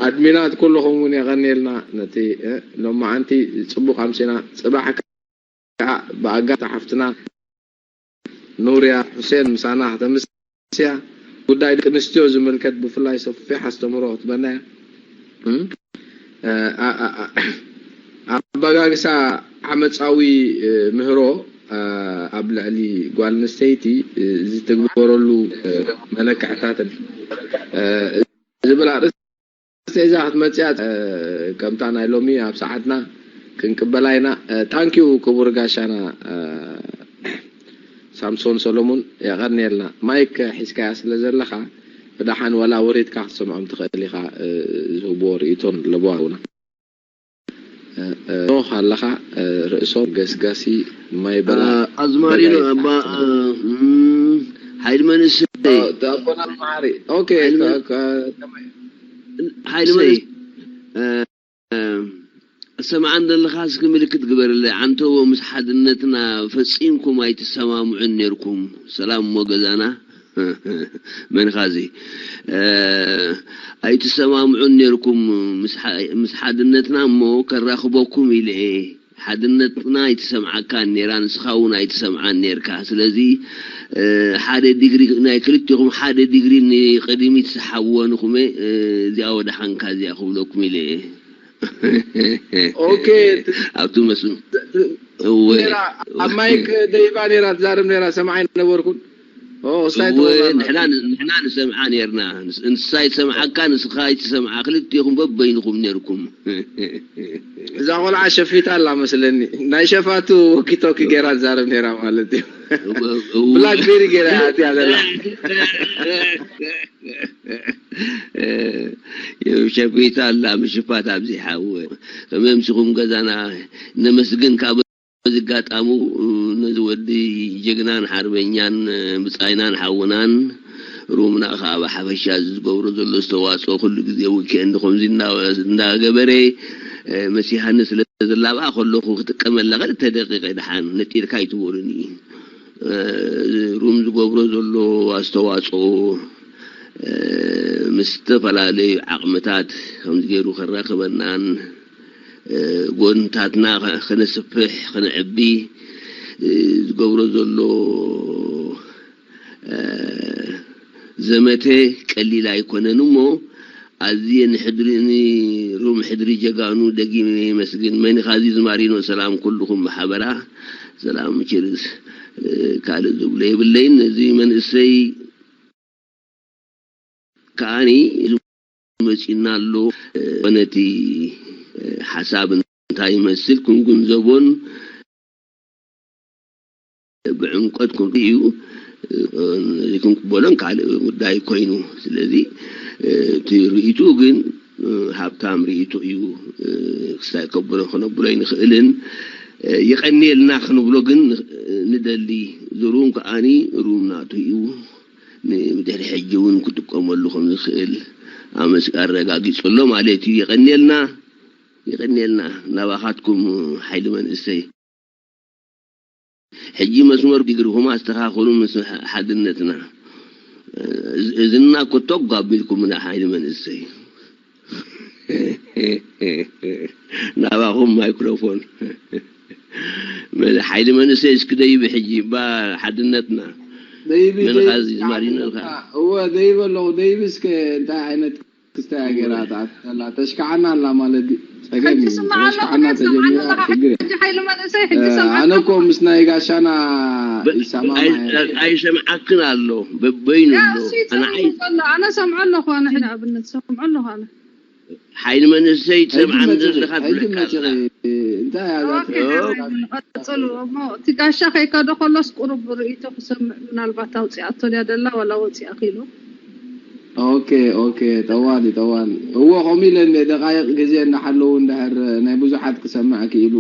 ኣድሚናት ኩልኹም እውን የቐንየልና። ነቲ እ፣ ሎማዓንቲ ጽቡቕ ኣምሲና፣ ጽባሕ ከዓ ብኣጋታ ሓፍትና ኑርያ ሑሴን ምሳና ከተምስያ፣ ጉዳይ ደቂ ኣንስትዮ ዝምልከት ብፍላይ ሰፊሕ ኣስተምህሮ ክትበና እያ። እም? እ፣ ኣ-፣ ኣ-፣ ኣ-፣ ኣበጋግሳ ዓመጻዊ እ፣ ምህሮ እ፣ ኣብ ልዕሊ ጓል ኣንስተይቲ እ፣ ዝትግበረሉ እ፣ መለክዕታትን እ፣ ዝብል ኣርእስቲ ሒዛ ክትመጽያ እ፣ ከምታ ናይ ሎሚ ኣብ ሰዓትና ክንቅበላ ኢና። እ፣ ታንኪዩ ክቡር ጋሻና እ፣ ሳምሶን ሰሎሙን የቐንየልና። ማይክ ሒዝካያ ስለ ዘለኻ ብደሓን ወላ ወሪድካ ክትሰምዖም ትኽእል ኢኻ እ፣ ዝህብዎ ርእይቶን ኣለዎ ኣቡና። እ፣ እ፣ ኖህ ኣለኻ እ፣ ርእሶም ገስጋሲ ማይ በላ ኣዝማሪኖ በጋይፍ ኣባ ኣሕተና። እ፣ እም፣ ሓይሊ መንእሰይ ኦ፣ ኣቦና መሓሪ ኦኬ ሓይሊ መን- ከ- ከ- ከመይ- ሓይሊ እሰይ። መንእሰይ እ፣ እ፣ ሰምዓን ዘለኻ እስኪ ምልክት ግበርለይ። ዓንተዎ ምስ ሓድነትና ፈጺምኩም ኣይትሰማምዑን ኔርኩም። ሰላም እሞ ገዛና። መንኻዚ እ፣ ኣይትሰማምዑን ኔርኩም ምስ ሓ- ምስ ሓድነትና እሞ ከራኽበኩም ኢለ እየ። ሓድነትና ኣይትሰምዓካን ኔራ፣ ንስኻ እውን ኣይትሰምዓን ኔርካ። ስለዚ እ፣ ሓደ ዲግሪ ናይ ክልቲኹም ሓደ ዲግሪ ንቅድሚት ስሓብዎ ንኹመ እ፣ እዚኣ ወደሓንካ እዚኣ ክብለኩም ኢለ እየ። ኦኬ። ኣብቲ መስ እወ ነራ ኣብ ማይክ ደይባ ነራ ትዛረብ ነራ ሰማዓይ ነበርኩን። ኦ እስታይ እወ ትወራ ንሕና ንሕና ንሰምዓ ነርና። ንስ- ንሳ ይሰምዓካ ንስኻ ይትሰምዓ ክልቲኹም በበይንኹም ነርኩም። እዛ ቆልዓ ሸፊታ ኣላ መስለኒ። ናይ ሸፋቱ ወኪቶኪ ገይራ ትዛረብ ነራ ማለት እዩ። እወ- እወ- ብላክቤሪ ገይራ እያ ኣትያ ዘላ። ሸፊታ ኣላ ምሽፋት ኣብዚሓ እወ። ከመምስኹም ገዛና ነመስግን ካብ በዚ ኣጋጣሚ ነዚ ወዲ ጀግናን ሓርበኛን ብጻይናን ሓውናን ሩምና ከኣ ብሓፈሻ እዚ ዝገብሮ ዘሎ ዝተዋፅኦ ኩሉ ግዜ ዊኬንድ ከምዚ እንዳ- እንዳገበረ መሲሃኒ ስለ ዝላብኣ ከለኹ ክጥቀመላ ክልተ ደቂቀ ድሓን ነጢርካ ኣይትበሉኒ። ሩም ዝገብሮ ዘሎ ኣስተዋፅኦ ምስ ዝተፈላለዩ ዓቕምታት ከምዚ ገይሩ ከራኽበናን ጎንታትና ከነስፍሕ ከነዕቢ ዝገብሮ ዘሎ ዘመተ ቀሊል ኣይኮነን እሞ ኣዝየ ንሕድሪ ንሩም ሕድሪ ጀጋኑ ደጊመ የመስግን። መን ኢኻ እዚ ዝማሪኖ ሰላም ኩልኹም ብሓበራ ሰላም ችርስ ካልእ ዝብሎ የብለይን። እዚ መንእሰይ ከዓኒ መጺና ኣሎ። ነቲ ሓሳብ እንታይ ይመስል ክንግንዘቦን ብዕምቆት ክንርእዩ ክንቅበሎን ካልእ ጉዳይ ኮይኑ፣ ስለዚ እቲ ርእይትኡ ግን ሃብታም ርእይቶ እዩ። ክሳይ ከብሎ ክነብሎ ኣይንኽእልን። የቐንየልና ክንብሎ ግን ንደሊ። ዝሩም ከዓኒ ሩም ናቱ እዩ። ንድሕሪ ሕጂ እውን ክጥቀመሉ ከም ዝኽእል ኣመስ- ኣረጋጊጹ ኣሎ ማለት እዩ። የቐንየልና፣ የቐንየልና ናባኻትኩም ሓይሊ መንእሰይ። ሕጂ መስመር ዲግሪኹም ኣስተኻኽሉ ምስ ሓድነትና። እዝ- እዝና ኮቶ ኣጓቢልኩምና ሓይሊ መንእሰይ። ናባኹም ማይክሮፎን። መ- ሓይሊ መንእሰይ እስኪ ደይቢ ሕጂ እባ ሓድነትና። ደይቢ መን ደይቢ ቃዚ ዝማሪኖ ኢልካ? ሓድነትና። እወ ደይቢ ኣለኹ። ደይቢ እስከ እንታይ ዓይነት ክስታይ ገይራ ትኣትላ ተሽካዓና ኣላ ማለት ድዩ? ጸገም ሕጂ እዩ። ስምዓና ተሽካዓና ተጀሚራ ሕጂ ችግር እዩ። ሕጂ ሓይሊ መንእሰይ ሕጂ እ፣ ሰምዓና ኣነ እኮ ምስ ናይ ጋሻና ብ- ይሰማማዕ ኣይ- እየ። ኣይሰምዓክን ኣሎ በበይኑ ኣሎ። ኣነ ኣይ- ኣሎ ኣነ ሰምዖ ኣለኹ ኣነ ሕጂ ኣብነት ሰምዖ ኣለኹ ኣነ። ሓይሊ መንእሰይ ትሰምዓን ዘለኻ ትብለካ ኣላ። እንታይ እያ እዛ ትብል? ቀጽሉ እሞ እቲ ጋሻ ከይከዶ ከሎስ ቁሩብ ርእይቶ ክሰምዕ ምናልባት ኣውፂኣቶ ድያ ደላ ዋላ ወፂኣ ክኢሉ። ኦኬ ኦኬ፣ ጠዋሊ ጠዋሊ። እዎ ከምኡ ኢለ እንደ ደቃይቕ ግዜ እንዳሓለዉ እንድሕር ናይ ብዙሓት ክሰምዕ ክኢሉ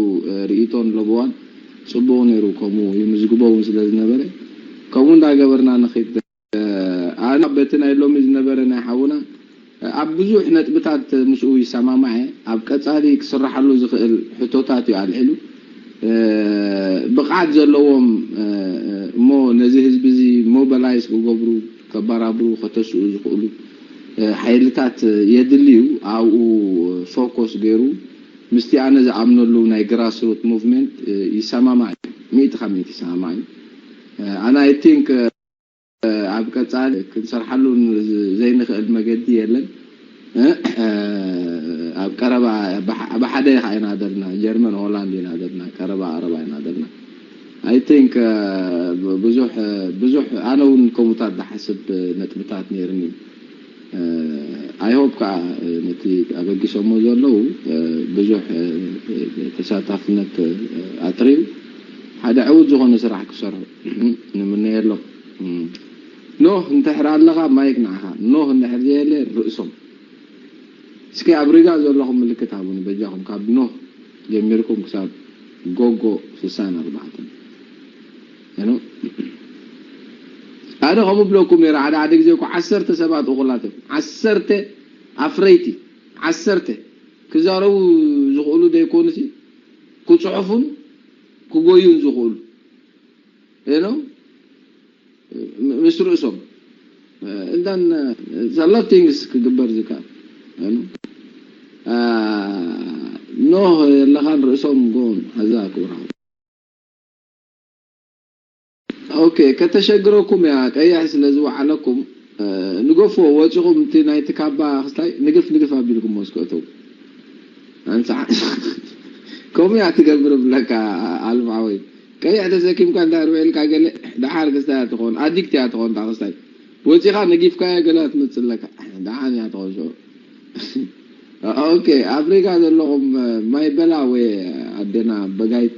ርእይቶን ለበዋን ጽቡቕ ነይሩ። ከምኡ ይምዝግቦ እውን ስለ ዝነበረ ከምኡ እንዳገበርና ንኺድ። ኣነ በቲ ናይ ሎሚ ዝነበረ ናይ ሓውና ኣብ ብዙሕ ነጥብታት ምስኡ ይሰማማዕ እየ። ኣብ ቀጻሊ ክስራሓሉ ዝኽእል ሕቶታት እዩ ኣልዒሉ። ብቕዓት ዘለዎም እሞ ነዚ ህዝቢ እዚ ሞባላይዝ ክገብሩ፣ ከባራብሩ፣ ከተስኡ ዝኽእሉ ሓይልታት የድልዩ ኣብኡ ፎኮስ ገይሩ ምስቲ ኣነ ዝኣምነሉ ናይ ግራስሩት ሙቭመንት ይሰማማዕ እዩ። ሚእቲ ካብ ሚእቲ ይሰማማዕ እዩ። ኣነ ኣይ ቲንክ ኣብ ቀጻሊ ክንሰርሓሉ ዘይንኽእል መገዲ የለን። ኣብ ቀረባ ብሓደ ኢኻ ኢና ዘለና፣ ጀርመን ሆላንድ ኢና ዘለና፣ ቀረባ ቀረባ ኢና ዘለና። ኣይ ቲንክ ብዙሕ ብዙሕ ኣነ እውን ከምኡታት ዝሓስብ ነጥብታት ነይርኒ። ኣይ ሆፕ ከዓ ነቲ ኣበጊሶሞ ዘለዉ ብዙሕ ተሳታፍነት ኣጥርዩ ሓደ ዕውት ዝኾነ ስራሕ ክሰርሑ ንምነየሎም። ኖህ እንድሕር ኣለኻ ማይክ ንዓኻ፣ ኖህ እንድሕር ዘየለ ርእሶም። እስኪ ኣብ ሪጋ ዘለኹም ምልክት ሃቡኒ በጃኹም፣ ካብ ኖህ ጀሚርኩም ክሳብ ጎጎ ስሳን ኣርባዕተን። ኣነ ከምኡ ብለኩም ነይረ። ሓደ ሓደ ግዜ እኮ ዓሰርተ ሰባት እኹላት እዮም። ዓሰርተ ኣፍረይቲ፣ ዓሰርተ ክዛረቡ ዝኽእሉ ዘይኮኑሲ ክፅሑፉን ክጎዩን ዝኽእሉ ነው። ምስ ርእሶም እንተን ሰላት ቲንግስ ክግበር ዝከኣል ኖህ የለኻን ርእሶም ጎን ሓዛ ክብርሃ ኦኬ። ከተሸግረኩም እያ ቀይሕ ስለ ዝወዓለኩም ንገፎ ወፂኹም እቲ ናይቲ ካባ ክስታይ ንግፍ ንግፍ ኣቢልኩም ወስከእተው ኣንፃ ከምኡ እያ ትገብር ብለካ ኣልማወይ ቀይሕ ተሰኪምካ እንዳ ርብዒ ኢልካ ገለ ደሓር ክስታይ እያ ትኸውን ኣዲክት እያ ትኸውን ዳክስታይ ወፂኻ ነጊፍካዮ ገለ ትመፅእ ኣለካ ደሓን እያ ትኸውን ሽዑ ኦኬ ኣፍሪካ ዘለኹም ማይ በላ ወይ ኣደና በጋይት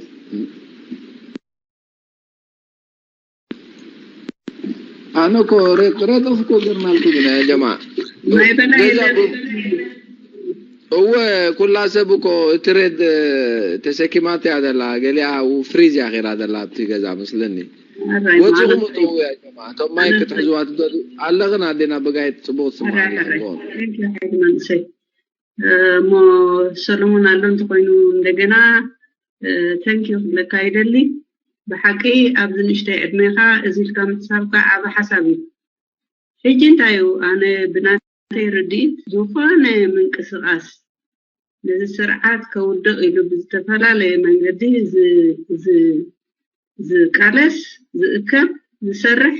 ኣነ እኮ ሬት ሬት ኦፍ እኮ ገርማልኩም ኢና ጀማ ማይ በላ ገዛ የለን እኮ እወ ኩላ ሰብ እኮ እቲ ሬድ ተሰኪማት እያ ዘላ ገሊኣ ፍሪዝ እያ ራ ዘላ ኣብቲ ገዛ መስለኒ ኣራይ ወፂኹም ማለት እተው እያ ጀማ እቶም ማይ ክትሕዝዋ ትደልዩ ኣለኽን ኣዴና በጋይት ፅቡቅ ትስምዓኒ ኣለኽን ኣለዎ Thank you, ሓይሊ መንእሰይ። እሞ ሰሎሞን ኣሎ እንተኮይኑ እንደገና ተንኪዩ ክብለካ ይደሊ። ብሓቂ ኣብዚ ንእሽተይ ዕድሜኻ እዚ ኢልካ ምሕሳብካ ዓቢ ሓሳብ እዩ። ሕጂ እንታይ እዩ ኣነ ብናተይ ርድኢት ዝኾነ ምንቅስቃስ ነዚ ስርዓት ከውድቕ ኢሉ ብዝተፈላለየ መንገዲ ዝቃለስ ዝእከብ ዝሰርሕ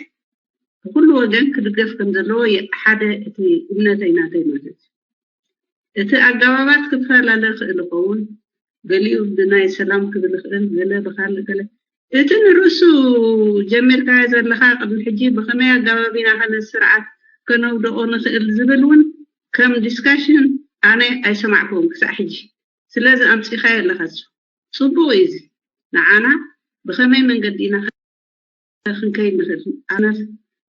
ብኩሉ ወገን ክድገፍ ከም ዘለዎ ሓደ እቲ እምነተይ ናተይ ማለት እዩ። እቲ ኣገባባት ክፈላለ ይኽእል ይኸውን፣ ገሊኡ ብናይ ሰላም ክብል ይኽእል፣ ገለ ብካልእ ገለ እቲ ንርእሱ ጀሚርካዮ ዘለኻ ቅድሚ ሕጂ ብኸመይ ኣገባብ ኢና ከ ነዚ ስርዓት ከነውድቖ ንኽእል ዝብል እውን ከም ዲስካሽን ኣነ ኣይሰማዕክዎን ክሳዕ ሕጂ። ስለዚ ኣምጺእካዮ ኣለኻ እሱ ጽቡቕ እዩ እዚ ንዓና ብኸመይ መንገዲ ኢና ክንከይድ ንኽእል ኣነፍ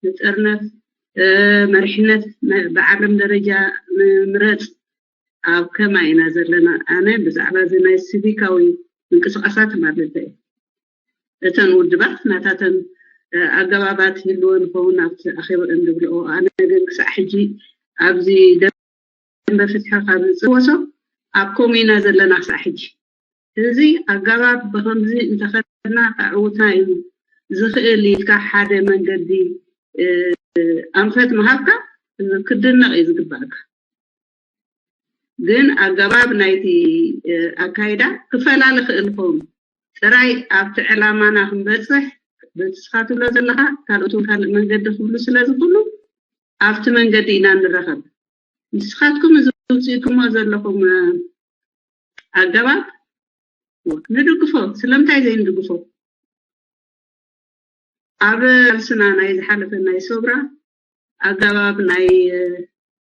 ንጥርነፍ መሪሕነት ብዓለም ደረጃ ንምረፅ ኣብ ከማ ኢና ዘለና ኣነ ብዛዕባ እዚ ናይ ሲቪካዊ ምንቅስቃሳት ማለት እዩ እተን ውድባት ናታተን ኣገባባት ይህልወ ንኸውን ኣብቲ ኣኼበ እንድብልኦ ኣነ ግን ክሳዕ ሕጂ ኣብዚ ደንበ ፍትሒ ካብ ዝፅወሶ ኣብ ኮሙ ኢና ዘለና ክሳዕ ሕጂ እዚ ኣገባብ ብኸምዚ እንተኸድና ከዕውትና እዩ ዝኽእል ኢልካ ሓደ መንገዲ ኣንፈት ምሃብካ ክድነቕ እዩ ዝግባእካ። ግን ኣገባብ ናይቲ ኣካይዳ ክፈላለ ክእል ኸውን ጥራይ ኣብቲ ዕላማና ክንበፅሕ በቲ ስኻ ትብሎ ዘለኻ ካልኦት እውን ካልእ መንገዲ ክብሉ ስለ ዝኽእሉ ኣብቲ መንገዲ ኢና ንረኸብ። ንስኻትኩም እዚ ውፅኢትኩሞ ዘለኹም ኣገባብ ንድግፎ። ስለምንታይ ዘይንድግፎ? ኣብ ቃልስና ናይ ዝሓለፈ ናይ ሰብራ ኣገባብ ናይ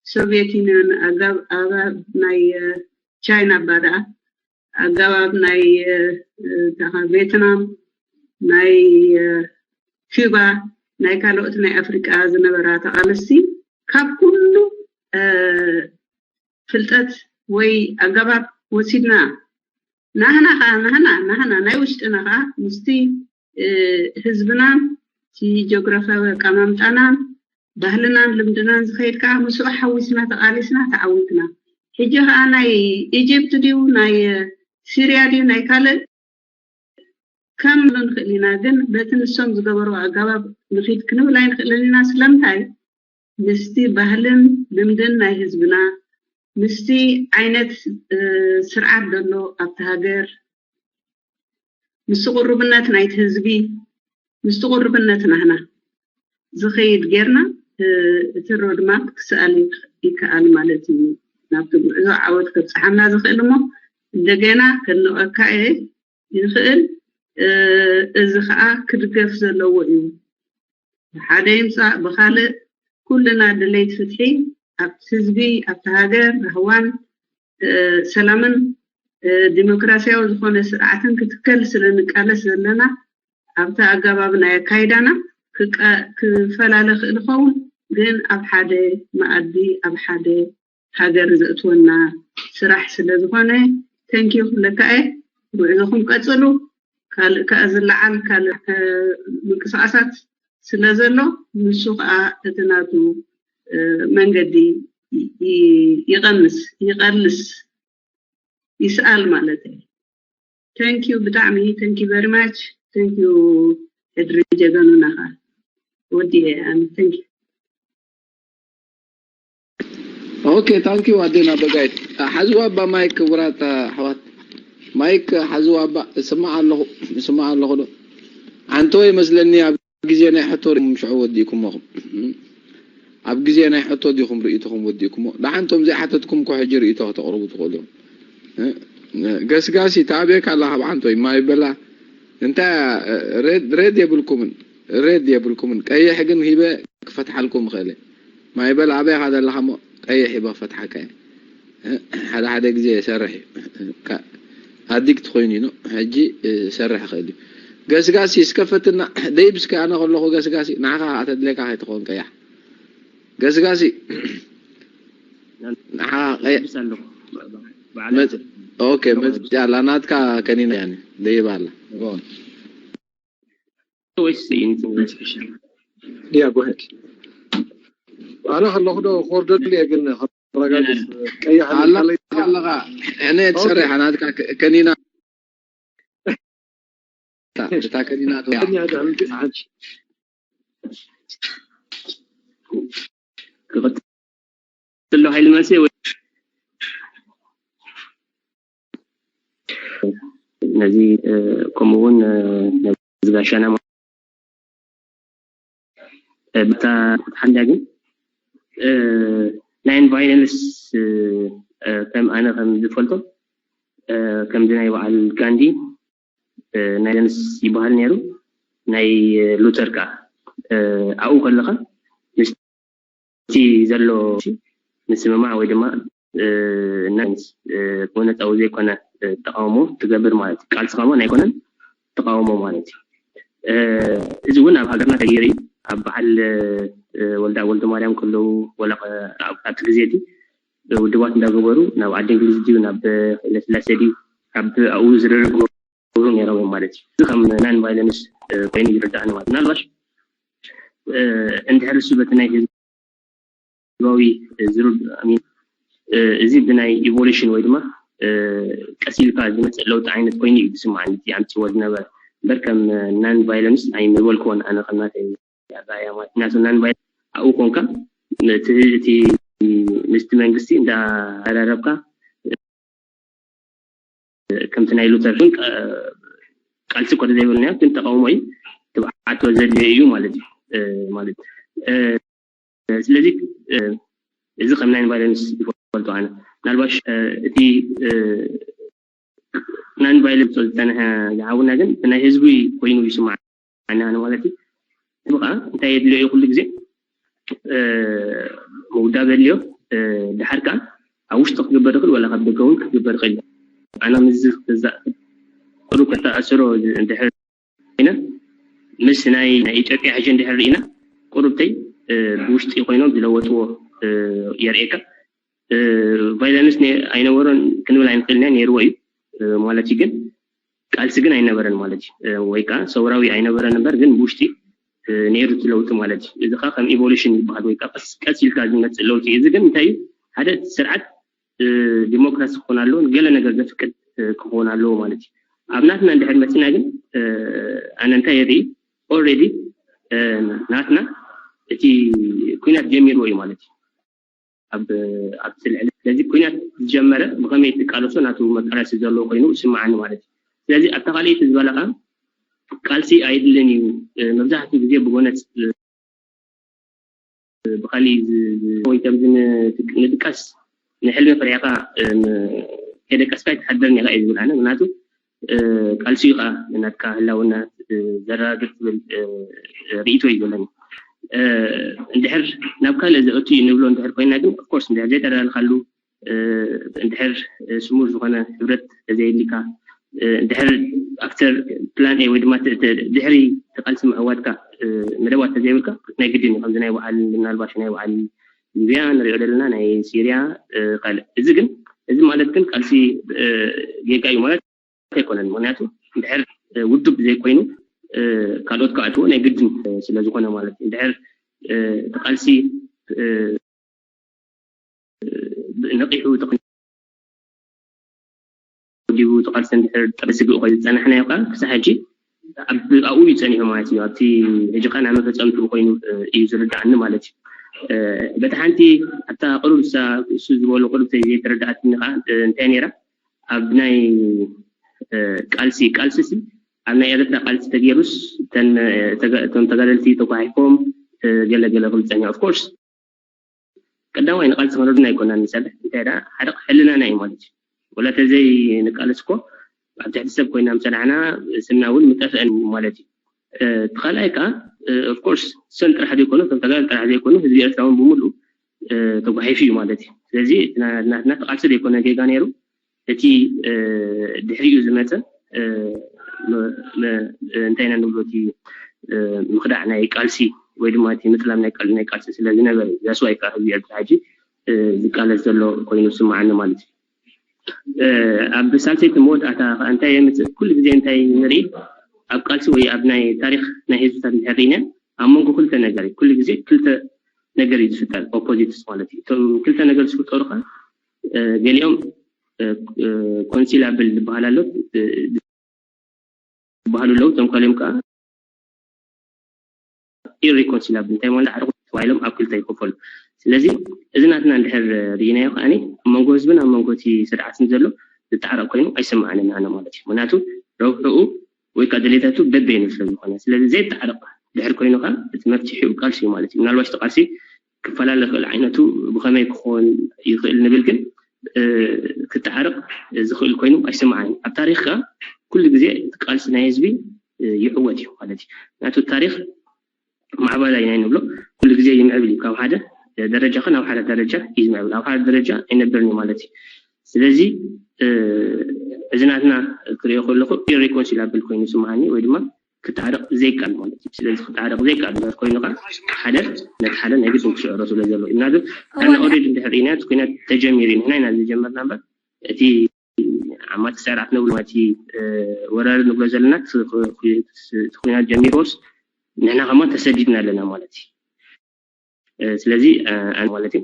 ሶቪየት ዩኒዮን ኣገባብ ናይ ቻይና ኣባድኣ ኣገባብ ናይ ቬትናም ናይ ኪባ ናይ ካልኦት ናይ ኣፍሪቃ ዝነበራ ተቓለስቲ ካብ ኩሉ ፍልጠት ወይ ኣገባብ ወሲድና ናህና ከዓ ናህና ናህና ናይ ውሽጥና ከዓ ምስቲ ህዝብናን እቲ ጂኦግራፊያዊ ኣቀማምጣናን ባህልናን ልምድናን ዝኸይድ ከዓ ምስኡ ሓዊስና ተቓሊስና ተዓዊትና። ሕጂ ከዓ ናይ ኢጅፕት ድዩ ናይ ሲርያ ድዩ ናይ ካልእ ከም ንኽእል ኢና፣ ግን በቲ ንሶም ዝገበርዎ ኣገባብ ንኺድ ክንብል ኣይንኽእልን ኢና። ስለምንታይ? ምስቲ ባህልን ልምድን ናይ ህዝብና፣ ምስቲ ዓይነት ስርዓት ዘሎ ኣብቲ ሃገር፣ ምስቲ ቅሩብነት ናይቲ ህዝቢ፣ ምስቲ ቅሩብነት ናህና ዝኸይድ ጌርና እቲ ሮድማፕ ክስኣል ይከኣል ማለት እዩ። ናብቲ ጉዕዞ ዓወት ከብፅሓና ዝኽእል እሞ እንደገና ከድንቐካ እየ ይኽእል። እዚ ከዓ ክድገፍ ዘለዎ እዩ። ብሓደ ይምፃእ ብኻልእ ኩልና ድሌት ፍትሒ ኣብቲ ህዝቢ ኣብቲ ሃገር ራህዋን ሰላምን ዲሞክራሲያዊ ዝኾነ ስርዓትን ክትከል ስለ ንቃለስ ዘለና ኣብቲ ኣገባብ ናይ ኣካይዳና ክፈላለ ክእል ይኸውን፣ ግን ኣብ ሓደ መኣዲ ኣብ ሓደ ሃገር ዘእትወና ስራሕ ስለ ዝኾነ ተንኪዩ ክብለካ እየ። ጉዕዞኹም ቀፅሉ። ካልእ ከኣ ዝለዓል ካልእ ምንቅስቃሳት ስለ ዘሎ ንሱ ከኣ እቲ ናቱ መንገዲ ይቐንስ ይቐልስ ይስኣል ማለት እዩ። Thank you ብጣዕሚ thank you very much thank you ሕድሪ ጀጋኑና ከኣ ወዲኤ ኣነ thank you Okay thank you ኣዴና በጋይት ሓዝዋ ባ ማይክ ክቡራት ኣሕዋት ማይክ ሓዝዋ ባ እስማዕ ኣለኹ እስማዕ ኣለኹ ዶ ኣንተ ወይ መስለኒ ኣብ ግዜ ናይ ሕቶ ዲኹም ሽዑ ወዲእኩሞ ኣብ ግዜ ናይ ሕቶ ዲኹም ርእይቶኹም ወዲእኩሞ ደሓንቶም ዘይሓተትኩም ኮ ሕጂ ርእይቶ ከተቕርቡ ትኽእሉ እዮም ገስጋሲ ታቤካ ኣላ ካብ ዓንቶይ ማይ በላ እንታይ ሬድ የብልኩምን ሬድ የብልኩምን ቀይሕ ግን ሂበ ክፈትሓልኩም እኽእል ማይ በላ ኣበይኻ ዘለኻ ሞ ቀይሕ ሂበ ክፈትሓካ ሓደ ሓደ ግዜ የሰርሕ እዩ ኣዲክት ኮይኑ እዩ ሕጂ ሰርሕ ይኽእል እዩ ገስጋሲ እስከ ፈትና ደይብ እስከ ኣነ ከለኹ ገስጋሲ ንዓኻ ተድሌካ ከይትኸውን ቀያሕ ገስጋሲ ንዓኻ ቀያሕ መጽ- ኦኬ መጽ- ኣላ ናትካ ከኒና ያኒ ደይብ ኣላ ወይስ ያ ጎሄድ ኣነ ከለኹ ዶ ክወርደሉ እየ ግን ከረጋግፅ ቀያሕ ኣለኻ ሕነ ትሰርሕ ናትካ ከኒና እታ ከኒና ክቐጥሎ ሓይሊ መልሲ ወይ ነዚ ከምኡ እውን ነዚ ጋሻና ብታ ሓንዳ ግን ናይን ቫይለንስ ከም ኣነ ከም ዝፈልጦ ከምዚ ናይ በዓል ጋንዲ ናይ ቫይለንስ ይበሃል ነይሩ ናይ ሉተር ከዓ ኣብኡ ከለካ ምስቲ ዘሎ ምስምማዕ ወይ ድማ መነፃዊ ዘይኮነ ተቃውሞ ትገብር ማለት እዩ ቃልሲ ከማ ኣይኮነን ተቃውሞ ማለት እዩ እዚ እውን ኣብ ሃገርና ተገይሩ እዩ ኣብ በዓል ወልዳ ወልደ ማርያም ከለዉ ወላ ኣብቲ ግዜ እቲ ውድባት እንዳገበሩ ናብ ዓዲ እንግሊዝ ድዩ ናብ ለስላሴ ድዩ ካብ ኣብኡ ዝርርብ ክገብሩ ነይሮም እዮም ማለት እዩ እዚ ከም ናን ቫይለንስ ኮይኑ ይርዳእኒ ማለት ምናልባሽ እንድሕር እሱ በቲ ናይ ህዝባዊ ዝርድ እዚ ብናይ ኢቮሉሽን ወይ ድማ ቀስ ኢልካ ዝመፅእ ለውጢ ዓይነት ኮይኑ እዩ ዝስማዓኒ እቲ ኣምፅዎ ዝነበረ እምበር ከም ናን ቫይለንስ ኣይምበልክዎን ኣነ ከምናተይ ኣረኣያ ማለት ምክንያቱ ናን ቫይለንስ ኣብኡ ኮንካ እቲ ምስቲ መንግስቲ እንዳራረብካ ከምቲ ናይ ሉተር ግን ቃልሲ እኮ ዘይብልናዮ ግን ተቃውሞ እዩ ትብዓቶ ዘድልዮ እዩ ማለት እዩ ማለት ስለዚ እዚ ከም ናይ ቫይለንስ ይፈልጦ ኣነ ምናልባሽ እቲ ናን ቫይለንስ ዝፀንሐ ዝሓውና ግን ናይ ህዝቢ ኮይኑ ይስማዕ ኣነ ማለት እዩ እዚ ከዓ እንታይ የድልዮ እዩ ኩሉ ግዜ ምውዳብ የድልዮ ድሓር ከዓ ኣብ ውሽጢ ክግበር ይኽእል ወላ ካብ ደገ እውን ክግበር ይኽእል ኣነ ምዚ ቁሩብ ከተኣስሮ እንድሕር ኮይነ ምስ ናይ ናይ ኢትዮጵያ ሕጂ እንድሕር ርኢና ቁሩብተይ ብውሽጢ ኮይኖም ዝለወጥዎ የርእየካ ቫይለንስ ኣይነበሮን ክንብል ኣይንኽእልና ነይርዎ እዩ ማለት እዩ ግን ቃልሲ ግን ኣይነበረን ማለት እዩ ወይ ከዓ ሰውራዊ ኣይነበረን እምበር ግን ብውሽጢ ነይሩ እቲ ለውጢ ማለት እዩ እዚ ከዓ ከም ኢቮሉሽን ይበሃል ወይ ከዓ ቀስ ኢልካ ዝመፅእ ለውጢ እዩ እዚ ግን እንታይ እዩ ሓደ ስርዓት ዲሞክራሲ ክኾን ኣለዎ ገለ ነገር ዘፍቅድ ክኾን ኣለዎ ማለት እዩ ኣብ ናትና እንድሕር መፂና ግን ኣነ እንታይ የርኢ ኦልሬዲ ናትና እቲ ኩናት ጀሚርዎ እዩ ማለት እዩ። ኣብ ኣብቲ ልዕሊ ስለዚ ኩናት ዝጀመረ ብኸመይ ትቃለሶ ናቱ መቃለሲ ዘለዎ ኮይኑ ይስምዓኒ ማለት እዩ። ስለዚ ኣብታ ካልኣይቲ ዝበላ ከዓ ቃልሲ ኣይድልን እዩ። መብዛሕትኡ ግዜ ብጎነጽ ብካሊእ ወይ ከምዚ ንድቃስ ንሕልሚ ፍርሕካ ከይደቀስካ ኣይትሓድርን ኢኻ እዩ ዝብል ኣነ። ምክንያቱ ቃልሲ እዩ ከዓ ናትካ ህላውና ዘረጋግፅ ዝብል ርእይቶ እዩ ዘለኒ። እንድሕር ናብ ካልእ ዘእቱ እዩ ንብሎ እንድሕር ኮይና ግን ኦፍኮርስ እንድሕር ዘይተዳልካሉ እንድሕር ስሙር ዝኾነ ህብረት ተዘይልካ እንድሕር ኣፍተር ፕላን ኤ ወይ ድማ ድሕሪ ተቃልሲ ምዕዋትካ መደባት ተዘይብልካ ናይ ግድን እዩ ከምዚ ናይ በዓል ምናልባሽ ናይ በዓል ሊብያ ንሪኦ ዘለና ናይ ሲርያ ካልእ እዚ ግን እዚ ማለት ግን ቃልሲ ጌጋ እዩ ማለት ኣይኮነን። ምክንያቱ እንድሕር ውድብ ዘይኮይኑ ካልኦት ክኣትዎ ናይ ግድን ስለዝኾነ ማለት እዩ። እንድሕር እቲ ቃልሲ ነቂሑ ተወዲቡ ተቃልሲ እንድሕር ጥሪ ስግእ ኮይኑ ዝፀናሕናዮ ከዓ ክሳብ ሕጂ ኣብኡ እዩ ፀኒሑ ማለት እዩ። ኣብቲ ሕጂ ከዓ ናብ መፈፀምትኡ ኮይኑ እዩ ዝርዳእኒ ማለት እዩ። በቲ ሓንቲ ኣብታ ቅሩብ እሱ ዝበሎ ቅሩብ ዘይተረዳእትኒ ከዓ እንታይ ነይራ ኣብ ናይ ቃልሲ ቃልሲ ሲ ኣብ ናይ ኤርትራ ቃልሲ ተገይሩስ እቶም ተጋደልቲ ተጓሒፎም ገለ ገለ ክብል ፀኒሑ ኦፍኮርስ ቀዳማይ ንቃልሲ ክነርድና ኣይኮናን ንሰርሕ እንታይ ደኣ ሓደ ሕልናና እዩ ማለት እዩ። ወላ ተዘይ ንቃለስ እኮ ኣብ ትሕቲ ሰብ ኮይና ምሰራሕና ስምና እውን ምጠፍአን ማለት እዩ። እቲ ካልኣይ ከዓ ኦፍኮርስ ሰን ጥራሕ ዘይኮነ እቶም ተጋደል ጥራሕ ዘይኮኑ ህዝቢ ኤርትራ እውን ብምሉእ ተጓሒፉ እዩ ማለት እዩ። ስለዚ ናትና ተቃልሲ ዘይኮነ ጌጋ ነይሩ እቲ ድሕሪኡ ዝመፀ እንታይ ኢና ንብሎ እቲ ምክዳዕ ናይ ቃልሲ ወይ ድማ እቲ ምጥላም ናይ ቃል ናይ ቃልሲ ስለ ዝነበረ ዛስዋይ ከዓ ህዝቢ ኤርትራ ሕጂ ዝቃለስ ዘሎ ኮይኑ ዝስምዓኒ ማለት እዩ። ኣብ ሳልሰይቲ መወዳእታ ከዓ እንታይ የምፅእ ኩሉ ግዜ እንታይ ንርኢ ኣብ ቃልሲ ወይ ኣብ ናይ ታሪክ ናይ ህዝብታት እንድሕር ርኢና ኣብ መንጎ ክልተ ነገር እዩ ኩሉ ግዜ ክልተ ነገር እዩ ዝፍጠር ኦፖዚትስ ማለት እዩ። እቶም ክልተ ነገር ዝፍጠሩ ከዓ ገሊኦም ኮንሲላብል ዝበሃል ኣሎ ዝበሃሉ ኣለዉ እቶም ካልኦም ከዓ ኢሪኮንሲላብል እንታይ ማለት ዓርቁ ተባሂሎም ኣብ ክልተ ይከፈሉ። ስለዚ እዚ ናትና እንድሕር ርኢናዮ ከዓ ኣብ መንጎ ህዝብን ኣብ መንጎ እቲ ስርዓትን ዘሎ ዝጣዕረቅ ኮይኑ ኣይስምዓንን ኣነ ማለት እዩ። ምክንያቱ ረብሕኡ ወይ ከዓ ድሌታቱ በበይኑ ስለ ዝኾነ ስለዚ ዘይጣዕረቅ ድሕር ኮይኑ ከዓ እቲ መፍትሒኡ ቃልሲ እዩ ማለት እዩ። ምናልባት እቲ ቃልሲ ክፈላለ ክእል ዓይነቱ ብኸመይ ክኸውን ይኽእል ንብል ግን ክተዓረቕ ዝኽእል ኮይኑ ኣይስምዓን። ኣብ ታሪኽ ከኣ ኩሉ ግዜ እቲ ቃልሲ ናይ ህዝቢ ይዕወት እዩ ማለት እዩ። ናቱ ታሪኽ ማዕባላይ ናይ ንብሎ ኩሉ ግዜ ይምዕብል እዩ። ካብ ሓደ ደረጃ ከ ናብ ሓደ ደረጃ እዩ ዝምዕብል። ኣብ ሓደ ደረጃ ኣይነብርን እዩ ማለት እዩ። ስለዚ እዚ ናትና ክሪኦ ከለኹ ኢሪኮንሲላብል ኮይኑ ይስምዓኒ ወይ ድማ ክተዓረቕ ዘይከኣል ማለት እዩ። ስለዚ ክተዓረቕ ዘይከኣል ነገር ኮይኑ ከዓ ሓደ ነቲ ሓደ ናይ ግድን ክስዕሮ ስለ ዘሎ እዩ። ምክንያቱ ኣነ ኦልሬዲ እንድሕር ኢና እቲ ኩናት ተጀሚሩ እዩ። ንሕና ኢና ዝጀመርና እምበር እቲ ዓማቲ ስዕራት ንብሎ እቲ ወራሪ ንብሎ ዘለና እቲ ኩናት ጀሚርዎስ ንሕና ከማን ተሰዲድና ኣለና ማለት እዩ። ስለዚ ኣነ ማለት እዩ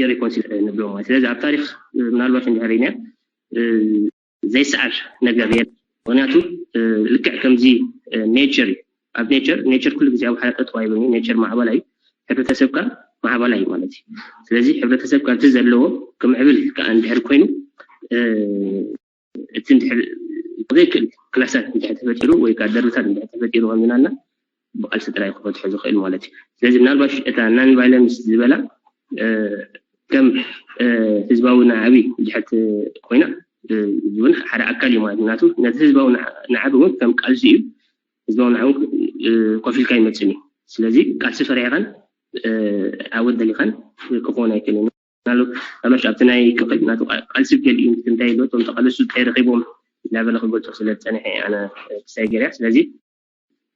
ኢሪኮንሲል ንብሎ ማለት ስለዚ ኣብ ታሪክ ምናልባት እንድሕር ኢና ዘይሰዓር ነገር የለን። ምክንያቱ ልክዕ ከምዚ ኔቸር እዩ። ኣብ ኔቸር ኔቸር ኩሉ ግዜ ኣብ ሓደ ጠጠው ኣይብልን እዩ። ኔቸር ማዕበላ እዩ። ሕብረተሰብካ ማዕበላ እዩ ማለት እዩ። ስለዚ ሕብረተሰብካ እቲ ዘለዎ ክምዕብል ከዓ እንድሕር ኮይኑ እቲ እንድሕር ዘይክእል ክላሳት እንድሕር ተፈጢሩ ወይ ከዓ ደርብታት እንድሕር ተፈጢሩ ከምዝናልና ብቃልሲ ጥራይ ክፈትሖ ዝኽእል ማለት እዩ። ስለዚ ምናልባሽ እታ ናን ቫይለንስ ዝበላ ከም ህዝባዊ ናዕቢ ድሕርቲ ኮይና እውን ሓደ ኣካል እዩ ማለት ናቱ ነቲ ህዝባዊ ናዕቢ እውን ከም ቃልሲ እዩ። ህዝባዊ ናዕቢ ኮፍ ኢልካ ይመፅን እዩ። ስለዚ ቃልሲ ፈሪሕኻን ዓወት ደሊኻን ክኾን ኣይክእልን። ምናልባሽ ኣብቲ ናይ ቅቕል ናቱ ቃልሲ ገሊኡ እንታይ ኢሉ እቶም ተቃለሱ እንታይ ረኺቦም እናበለ ክገልፆ ስለ ዝፀንሐ ኣነ ክሳይ ገርያ ስለዚ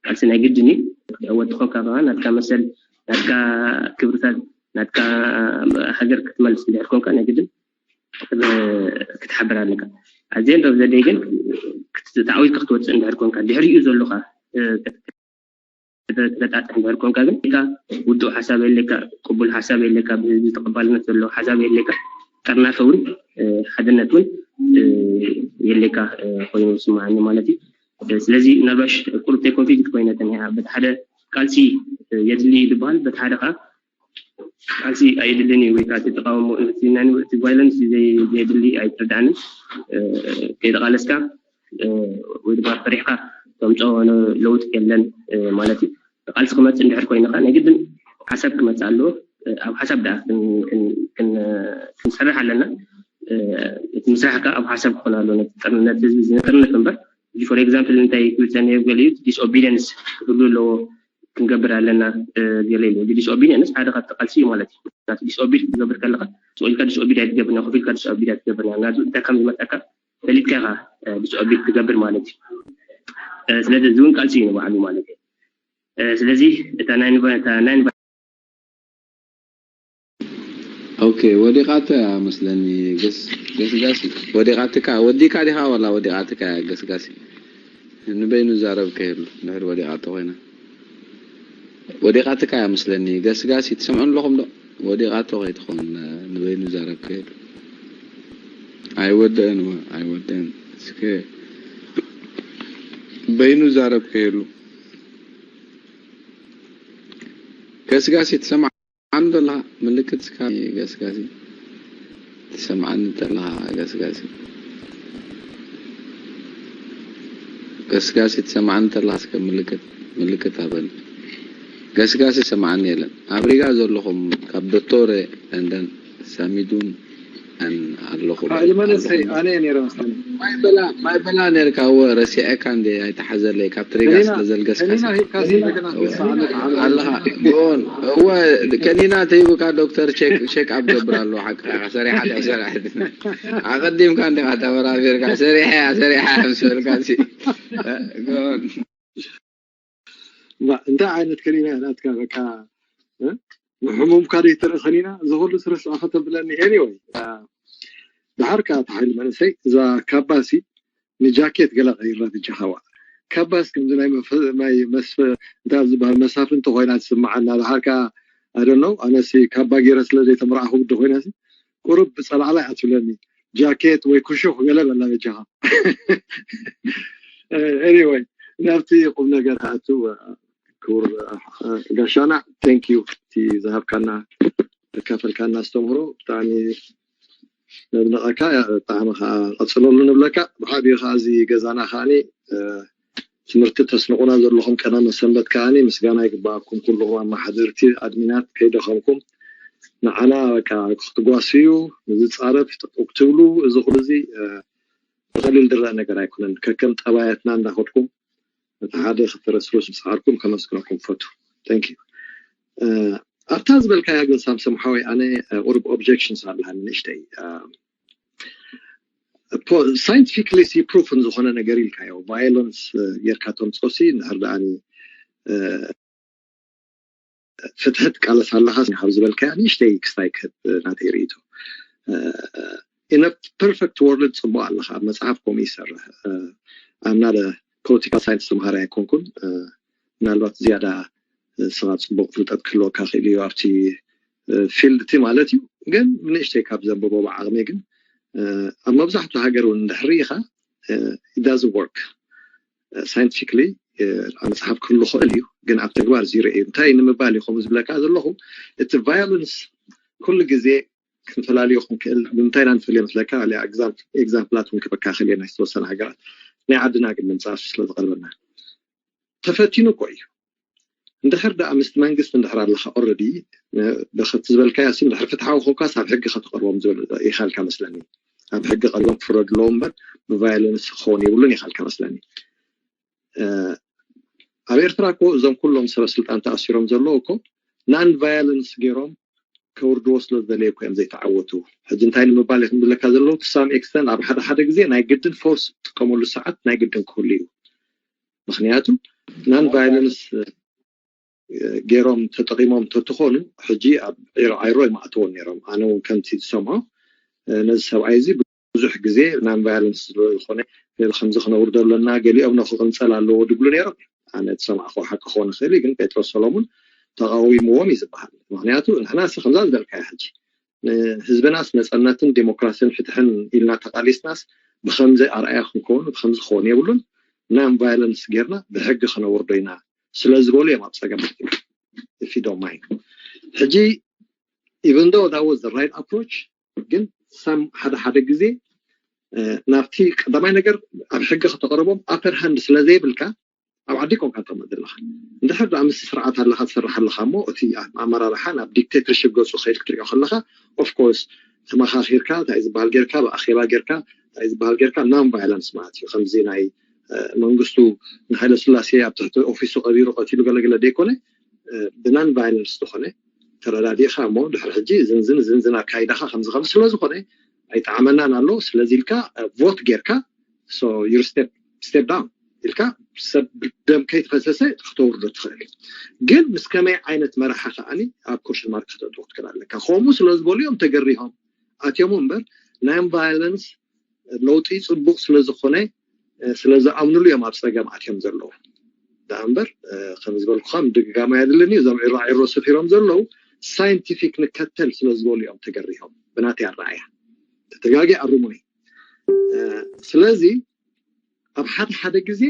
ቃልሲ ናይ ግድን እዩ። ወዲ ኮንካ ከዓ ናትካ መሰል ናትካ ክብርታት ናትካ ሃገር ክትመልስ እንድሕር ኮንካ ናይ ግድን ክትሓብር ኣለካ። ኣዘን ዶብ ዘደይ ግን ተዓዊትካ ክትወፅእ እንድሕር ኮንካ ድሕሪኡ ዘለካ ተበጣጥሕ እንድሕር ኮንካ ግን ካ ውድኡ ሓሳብ የለካ፣ ቅቡል ሓሳብ የለካ፣ ብህዝቢ ተቀባልነት ዘለዎ ሓሳብ የለካ፣ ጠርናፈ እውን ሓድነት እውን የለካ ኮይኑ ስምዓኒ ማለት እዩ። ስለዚ ምናልባሽ ቁርብተይ ኮንፊውዝድ ኮይነ ተኒኣ በቲ ሓደ ቃልሲ የድሊ እዩ ዝበሃል። በቲ ሓደ ከዓ ቃልሲ ኣየድልን እዩ ወይ ከዓ እቲ ተቃውሞ እቲ ናይ ንብረት ቫይለንስ ዘየድሊ ኣይትረዳእንን። ከይተቃለስካ ወይ ድማ ፈሪሕካ ተምፅኦ ለውጢ የለን ማለት እዩ። ቃልሲ ክመፅእ እንድሕር ኮይንካ ናይ ግድን ሓሳብ ክመፅእ ኣለዎ። ኣብ ሓሳብ ደኣ ክንሰርሕ ኣለና። እቲ ምስራሕ ከዓ ኣብ ሓሳብ ክኾን ኣለዎ። ነቲ ህዝቢ ዝነጥርነት እምበር for example እንታይ ክብል ፀኒሑ ገሊኡ ዲስኦቢደንስ ክህሉ ኣለዎ። ክንገብር ኣለና። ገለ ኢለ ዲስኦቢደንስ ሓደ ካብቲ ቃልሲ እዩ ማለት እዩ። ናቱ ዲስኦቢድ ክትገብር ከለካ ስኢልካ ዲስኦቢድ ኣይትገብር፣ ኮፍ ኢልካ ዲስኦቢድ ኣይትገብር። ናቱ እንታይ ከም ዝመፀካ ፈሊጥካ ኢካ ዲስኦቢድ ትገብር ማለት እዩ። ስለዚ እዚ እውን ቃልሲ እዩ ንባዕሉ ማለት እዩ። ስለዚ እታ ናይ ኦኬ፣ ወዲቓቶ እያ መስለኒ። ገስጋሲ ወዲቓትካ፣ ወዲካ ዲኻ ዋላ ወዲቓትካ እያ ገስጋሲ? ንበይኑ ዛረብ ከየሉ ድሕሪ ወዲቓቶ ኮይና ወዲቓትካ እያ መስለኒ። ገስጋሲ ትሰምዑ ኣለኹም ዶ? ወዲቓቶ ከይትኾን ንበይኑ ዛረብ ከየሉ። ኣይወደእን እወ፣ ኣይወደእን። እስከ በይኑ ዛረብ ከየሉ። ገስጋሲ ትሰምዓ ኣንዶ ኣለኻ ምልክት እስካ ገስጋሲ ትሰምዓኒ ተለኻ ገስጋሲ ገስጋሲ ትሰምዓኒ ተለኻ እስከ ምልክት ምልክት ኣበኒ ገስጋሲ ሰምዓኒ የለን ኣብ ሪጋ ዘለኹም ካብ ዶቶረ and then ሳሚዱን ኣለኹ ልመለሰይ ኣነ ነረ መስለኒ ማይ በላ ማይ በላ ነርካ እወ ረሲዐካ እንደ ኣይተሓዘለይ ካብ ትሪጋ ስለ ዘልገስካ ኣለኻ ጎን እወ ከኒና ተይብካ ዶክተር ቼክ ቼክ ኣፕ ገብር ኣለዎ ሓቅኻ ሰሪሓ ድያ ሰሪሐት ኣቐዲምካ እንዲኻ ተበራቢርካ ሰሪሐ እያ ሰሪሐ ምስ በልካ ጎን እንታይ ዓይነት ከኒና ናትካ በቃ ሕሙምካ ደይ ትርኢ ከኒና እዚ ኩሉ ስረስኣ ከተብለኒ anyway ድሓር ከዓ ተሓይሉ መንእሰይ እዛ ካባሲ ንጃኬት ገለ ቀይራ ብጃኻዋ ካባስ ከምዚ ናይ መስፈ እንታይ ዝበሃል መሳፍንቲ ኮይና ትስምዓና ድሓር ከዓ ኣደነው ኣነሲ ካባ ገይረ ስለ ዘይተምርዓኹ ግዲ ኮይና ቁሩብ ብፀላዕላይ ኣትብለኒ ጃኬት ወይ ክሹኽ ገለ በላ በጃኻ anyway ናብቲ ቁም ነገር ኣቱ ክቡር ጋሻና thank you እቲ ዝሃብካና ተካፈልካና ኣስተምህሮ ብጣዕሚ ነድንቐካ ብጣዕሚ ከዓ ቀፅለሉ ንብለካ ብሓቢኡ ከዓ እዚ ገዛና ከዓኒ ትምህርቲ ተስንቑና ዘለኹም ቀዳመ ሰንበት ከዓኒ ምስጋና ይግበኣኩም ኩልኹም ኣመሓደርቲ ኣድሚናት ከይደኸምኩም ንዓና በቃ ክትጓስዩ ንዝፃረፍ ጠጠው ክትብሉ እዚ ኩሉ እዚ ብቐሊል ዝረአ ነገር ኣይኮነን ከከም ጠባያትና እንዳኸድኩም እቲ ሓደ ክተረስርሱ ዝፀዓርኩም ከመስግነኩም ፈቱ thank you ኣብታ ዝበልካያ ግን ሳምሰም ሓወይ ኣነ ቁሩብ objections ኣለሃኒ ንእሽተይ scientifically proven ዝኾነ ነገር ኢልካዮ violence ጌርካ ተምፅኦ ሲ እንድሕር ደኣ ፍትሒ ትቃለስ ኣለኻ ካብ ዝበልካያ ንእሽተይ ክስታይ ክህብ ናተይ ርእይቶ in a perfect world ፅቡቅ ኣለኻ ኣብ መፅሓፍ ከምኡ ይሰርሕ I'm not a political science ተምሃራይ ኣይኮንኩን ምናልባት ዝያዳ ስኻ ፅቡቅ ፍልጠት ክህልወካ ክእል እዩ ኣብቲ field እቲ ማለት እዩ ግን ንእሽተይ ካብ ዘንብቦ ብዓቅመይ ግን ኣብ መብዛሕትኡ ሃገር እውን እንድሕር ርኢኻ doesn't work scientifically መፅሓፍ ክህሉ ክእል እዩ ግን ኣብ ተግባር zero እዩ እንታይ ንምባል እዩ ከምኡ ዝብለካ ዘለኹ እቲ violence ኩሉ ግዜ ክንፈላለዮ ክንክእል ብምንታይ ኢና ንፈልዮ መስለካ example ላት እውን ክበካ ክእል ናይ ዝተወሰነ ሃገራት ናይ ዓድና ግን ምምፃእ ስለ ዝቀርበና ተፈቲኑ እኮ እዩ እንድሕር ደኣ ምስቲ መንግስቲ እንድሕር ኣለካ already ብከቲ ዝበልካዮ ሲ እንድሕር ፍትሓዊ ኮንካስ ኣብ ሕጊ ከተቅርቦም ዝብል ኢካ ኢልካ መስለኒ ኣብ ሕጊ ቀሪቦም ክፍረዱ ኣለዎም እምበር ብ violence ክኸውን የብሉን ኢካ ኢልካ መስለኒ ኣብ ኤርትራ እኮ እዞም ኩሎም ሰበ ስልጣን ተኣሲሮም ዘለዉ እኮ non violence ገይሮም ከውርድዎ ስለ ዝደለዩ እኮ እዮም ዘይተዓወቱ ሕጂ እንታይ ንምባል ኢኹም ዝብለካ ዘለዉ to some extent ኣብ ሓደ ሓደ ግዜ ናይ ግድን force ትጥቀመሉ ሰዓት ናይ ግድን ክህሉ እዩ ምክንያቱ non violence ገይሮም ተጠቂሞም ተትኾኑ ሕጂ ኣብ ዒሮ ዓይሮ ይማእትዎ ነይሮም ኣነ እውን ከምቲ ዝሰምዖ ነዚ ሰብኣይ እዚ ብዙሕ ግዜ non violence ዝኾነ ከምዚ ክነውርዶ ኣለና ገሊኦም ነው ክቅንፀል ኣለዎ ድብሉ ነይሮም ኣነ ዝሰማዕኮ ሓቂ ክኾን ይኽእል ግን ጴጥሮስ ሰሎሙን ተቃዊምዎም እዩ ዝበሃል ምክንያቱ ንሕና ሲ ከምዛ ዝበልካያ ሕጂ ንህዝብናስ ነፀነትን ዴሞክራሲን ፍትሕን ኢልና ተቃሊስናስ ብከምዚ ኣርኣያ ክንከውን ብከምዚ ክኸውን የብሉን non violence ጌርና ብሕጊ ክነውርዶ ኢና ስለዝበሉ እዮም ኣብ ፀገም if you don't mind ሕጂ even though that was the right approach ግን some ሓደ ሓደ ግዜ ናብቲ ቀዳማይ ነገር ኣብ ሕጊ ከተቕርቦም upper hand ስለ ዘይብልካ ኣብ ዓዲ ኮንካ ተቐመጥ ዘለኻ እንድሕር ደኣ ምስ ስርዓት ኣለኻ ትሰርሕ ኣለኻ እሞ እቲ ኣመራርሓ ናብ dictatorship ገፁ ከይድ ክትሪኦ ከለኻ of course ተመኻኺርካ እንታይ ዝበሃል ጌርካ ብኣኼባ ጌርካ እንታይ ዝበሃል ጌርካ non violence ማለት እዩ ከምዚ ናይ መንግስቱ ንሃይለ ስላሴ ኣብ ትሕቲ ኦፊሱ ቀቢሩ ቀቲሉ ገለገለ ዘይኮነ ብናን ቫይለንስ ዝኾነ ተረዳዲእካ እሞ ድሕሪ ሕጂ ዝንዝን ዝንዝን ኣካይዳኻ ከምዚ ከም ስለ ዝኾነ ኣይጠዓመናን ኣሎ ስለዚ ኢልካ ቮት ጌርካ step down ኢልካ ሰብ ደም ከይተፈሰሰ ክተውርዶ ትኽእል ግን ምስ ከመይ ዓይነት መራሒ ከዓኒ ኣብ ኮሽን ማርክ ከተእትዎ ክትክእል ኣለካ ከምኡ ስለ ዝበሉ እዮም ተገሪሆም ኣትዮም እምበር non violence ለውጢ ፅቡቅ ስለዝኾነ ስለዝኣምንሉ እዮም ኣብ ፀገም ኣትዮም ዘለዉ ደኣ እምበር ከም ዝበልኩኻ ምድግጋማ የድልን እዩ እዞም ዒራዒሮ ሰፊሮም ዘለዉ scientific ንከተል ስለ ዝበሉ እዮም ተገሪሆም ብናተይ ኣረኣያ ተተጋጊ ኣርሙኒ ስለዚ ኣብ ሓደ ሓደ ግዜ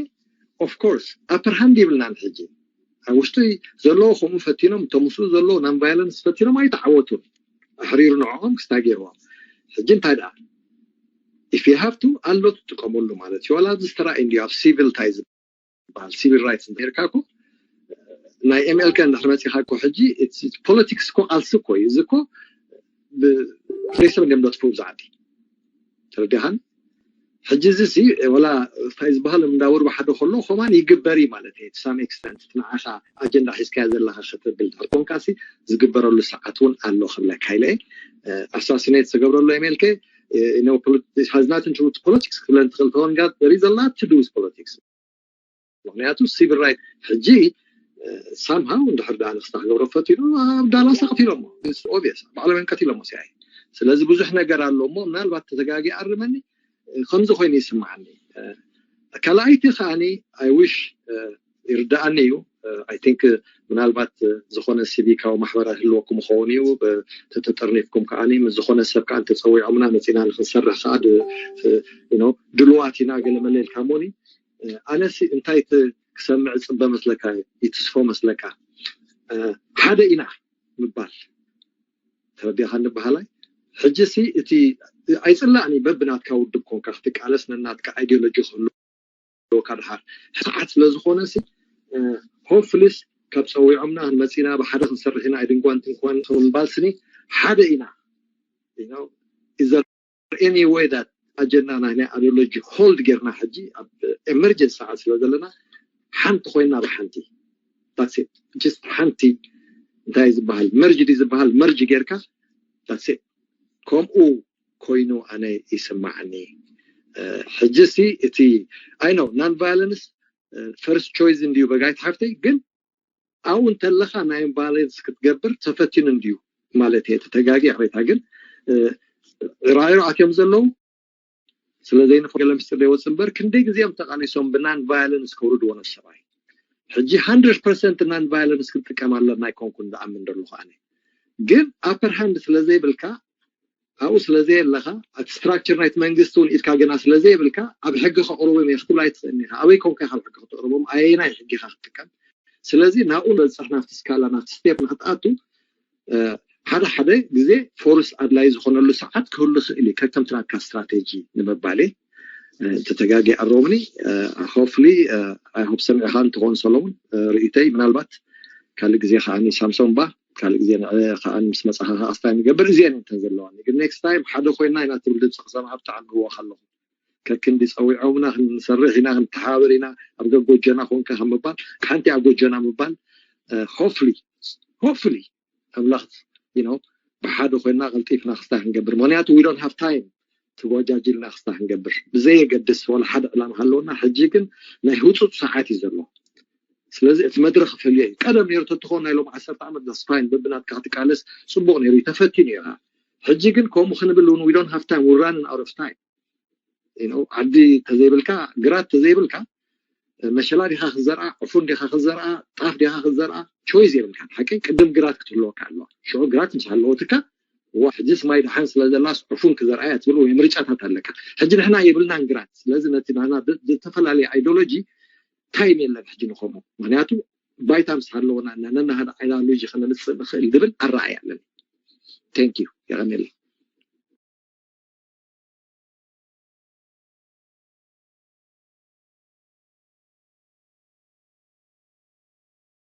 of course upper hand ይብልናን ሕጂ ኣብ ውሽጢ ዘለዉ ከምኡ ፈቲኖም እቶም ምስኡ ዘለዉ non violence ፈቲኖም ኣይተዓወቱን ኣሕሪሩ ንዕኦም ክስታ ገይርዎም ሕጂ እንታይ ደኣ if you have to ኣሎ ትጥቀመሉ ማለት እዩ ዋላ ኣብዚ ዝተራእዩ እንዲ ኣብ civil ties ዝበሃል civil rights እንተርካ እኮ ናይ MLK እንድሕር መፂኻ እኮ ሕጂ politics እኮ ቃልሲ እኮ እዩ እዚ እኮ ብሬሰብ እንዲም ደጥፍኡ ብዛዕዲ ተረዲኻን ሕጂ እዚ ሲ ወላ እንታይ ዝበሃል እንዳወር ብሓደ ከሎ ከማን ይግበር እዩ ማለት እዩ some extent እቲ ንዓኻ ኣጀንዳ ሒዝካያ ዘለኻ ከተብል ድሕር ኮንካ ሲ ዝግበረሉ ሰዓት እውን ኣሎ ክብለካ ኢለ assassinate ዝተገብረሉ MLK has nothing to do with politics ክብለን ትኽእል ተወንጋ there is a lot to do with politics ምክንያቱ civil right ሕጂ somehow እንድሕር ደኣ ንክስታ ክገብሮ ፈቲኑ ኣብ ዳላስ ኣቕቲሎሞ obvious ባዕሎም እዮም ቀቲሎሞ ሲኣይ ስለዚ ብዙሕ ነገር ኣሎ እሞ ምናልባት ተተጋጊ ኣርመኒ ከምዚ ኮይኑ ይስምዓኒ ካልኣይቲ ከዓኒ I wish ይርዳኣኒ እዩ I think ምናልባት ዝኾነ ሲቪካዊ ማሕበራት ህልወኩም ይኸውን እዩ ተተጠርኒፍኩም ከዓኒ ምስ ዝኾነ ሰብ ከዓ እንተፀዊዖምና መፂና ንክንሰርሕ ከዓ ድልዋት ኢና ገለ መለ ኢልካ ሞኒ ኣነሲ እንታይ ክሰምዕ ፅበ መስለካ ይትስፎ መስለካ ሓደ ኢና ምባል ተረዲኻ ንበሃላይ ሕጂ ሲ እቲ ኣይፅላእኒ በብናትካ ውድብ ኮንካ ክትቃለስ ነናትካ ideology ክህልወካ ድሓር ሰዓት ስለ ዝኾነ ሲ hopefully ካብ ፀዊዖምና ክንመፂና ብሓደ ክንሰርሕ ኢና ኣይድንጓን ትንኳን ምባል ስኒ ሓደ ኢና is there any way that ኣጀንዳ ናይ ናይ ideology hold ጌርና ሕጂ ኣብ emergency ሰዓት ስለ ዘለና ሓንቲ ኮይና ብሓንቲ just ሓንቲ እንታይ ዝበሃል merge ዲ ዝበሃል merge ጌርካ that's it ከምኡ ኮይኑ ኣነ ይስማዓኒ ሕጂ ሲ እቲ I know non violence first choice እንድዩ በጋይት ሓፍተይ ግን ኣብኡ እንተለኻ ናይ violence ክትገብር ተፈቲኑ እንድዩ ማለት እየ ተተጋጊ ኣቤታ ግን ራይሮ ኣትዮም ዘለዉ ስለ ዘይንፈ ገለ ምስጢር ዘይወፅ እምበር ክንደይ ግዜ እዮም ተቃሊሶም ብ non violence ከውርድዎ ነሰባይ ሕጂ hundred percent non violence ክንጥቀም ኣለና ኣይኮንኩን ዝኣምን ዘለኹ ኣነ ግን upper hand ስለ ዘይብልካ ኣብኡ ስለ ዘየለኻ እቲ structure ናይቲ መንግስቲ እውን ኢድካ ገና ስለ ዘይብልካ ኣብ ሕጊ ከቕርቦም እየ ክትብል ኣይትኽእልን ኢኻ ኣበይ ኮንካ ካብ ሕጊ ክትቕርቦም ኣየናይ ሕጊ ኢኻ ክትጥቀም ስለዚ ናብኡ ንበፅሕ ናብቲ ስካላ ናብቲ step ንክትኣቱ ሓደ ሓደ ግዜ force ኣድላይ ዝኾነሉ ሰዓት ክህሉ ይኽእል እዩ ከከምቲ ናትካ strategy ንምባል እየ ተተጋጊ ኣረምኒ hopefully I hope ሰሚዕኻ እንትኾን ሰሎሙን ርእይተይ ምናልባት ካልእ ግዜ ከዓ ንሳምሶን ባ ካልእ ግዜ ንዕ ከዓ ምስ መፅኻ ከዓ ኣስታይ ንገብር እዚአን እንተን ዘለዋኒ ግን next time ሓደ ኮይና ኢና ትብል ድምፂ ክሰምዓ ብጣዕሚ ህወኽ ኣለኹ ከክንዲ ፀዊዖምና ክንሰርሕ ኢና ክንተሓባበር ኢና ኣብ ገጎጀና ኮንካ ከም ምባል ሓንቲ ኣብ ጎጀና ምባል hopefully hopefully ኣምላኽ you know ብሓደ ኮይና ቀልጢፍና ክስታ ክንገብር ምክንያቱ we don't have time ተጓጃጅልና ክስታ ክንገብር ብዘየገድስ ዋላ ሓደ ዕላማ ሃለወና ሕጂ ግን ናይ ህፁፅ ሰዓት እዩ ዘሎ ስለዚ እቲ መድረክ ፈልዮ እዩ ቀደም ነይሩ ተትኾን ናይ ሎም ዓሰርተ ዓመት that's fine በብናትካ ክትቃለስ ፅቡቅ ነይሩ እዩ ተፈቲኑ እዩ ሕጂ ግን ከምኡ ክንብል እውን we don't have time we're running out of time ዓዲ ተዘይብልካ ግራት ተዘይብልካ መሸላ ዲኻ ክዘርኣ ዕፉን ዲኻ ክዘርኣ ጣፍ ዲኻ ክዘርኣ choice የብልካ ሓቂ ቅድም ግራት ክትህልወካ ኣለዋ ሽዑ ግራት ምስ ሃለወትካ ዋ ሕጂስ ማይ ደሓን ስለ ዘላስ ዕፉን ክዘርኣያ ትብል ወይ ምርጫታት ኣለካ ሕጂ ንሕና የብልናን ግራት ስለዚ ነቲ ናና ዝተፈላለየ ideology time የለን ሕጂ ንኸምኡ ምክንያቱ ባይታ ምስ ሃለወና እና ነናሃደ ኣይዲዮሎጂ ከነምፅእ ንኽእል ዝብል ኣረኣእያ ኣለኒ። Thank you። የቐንየለይ።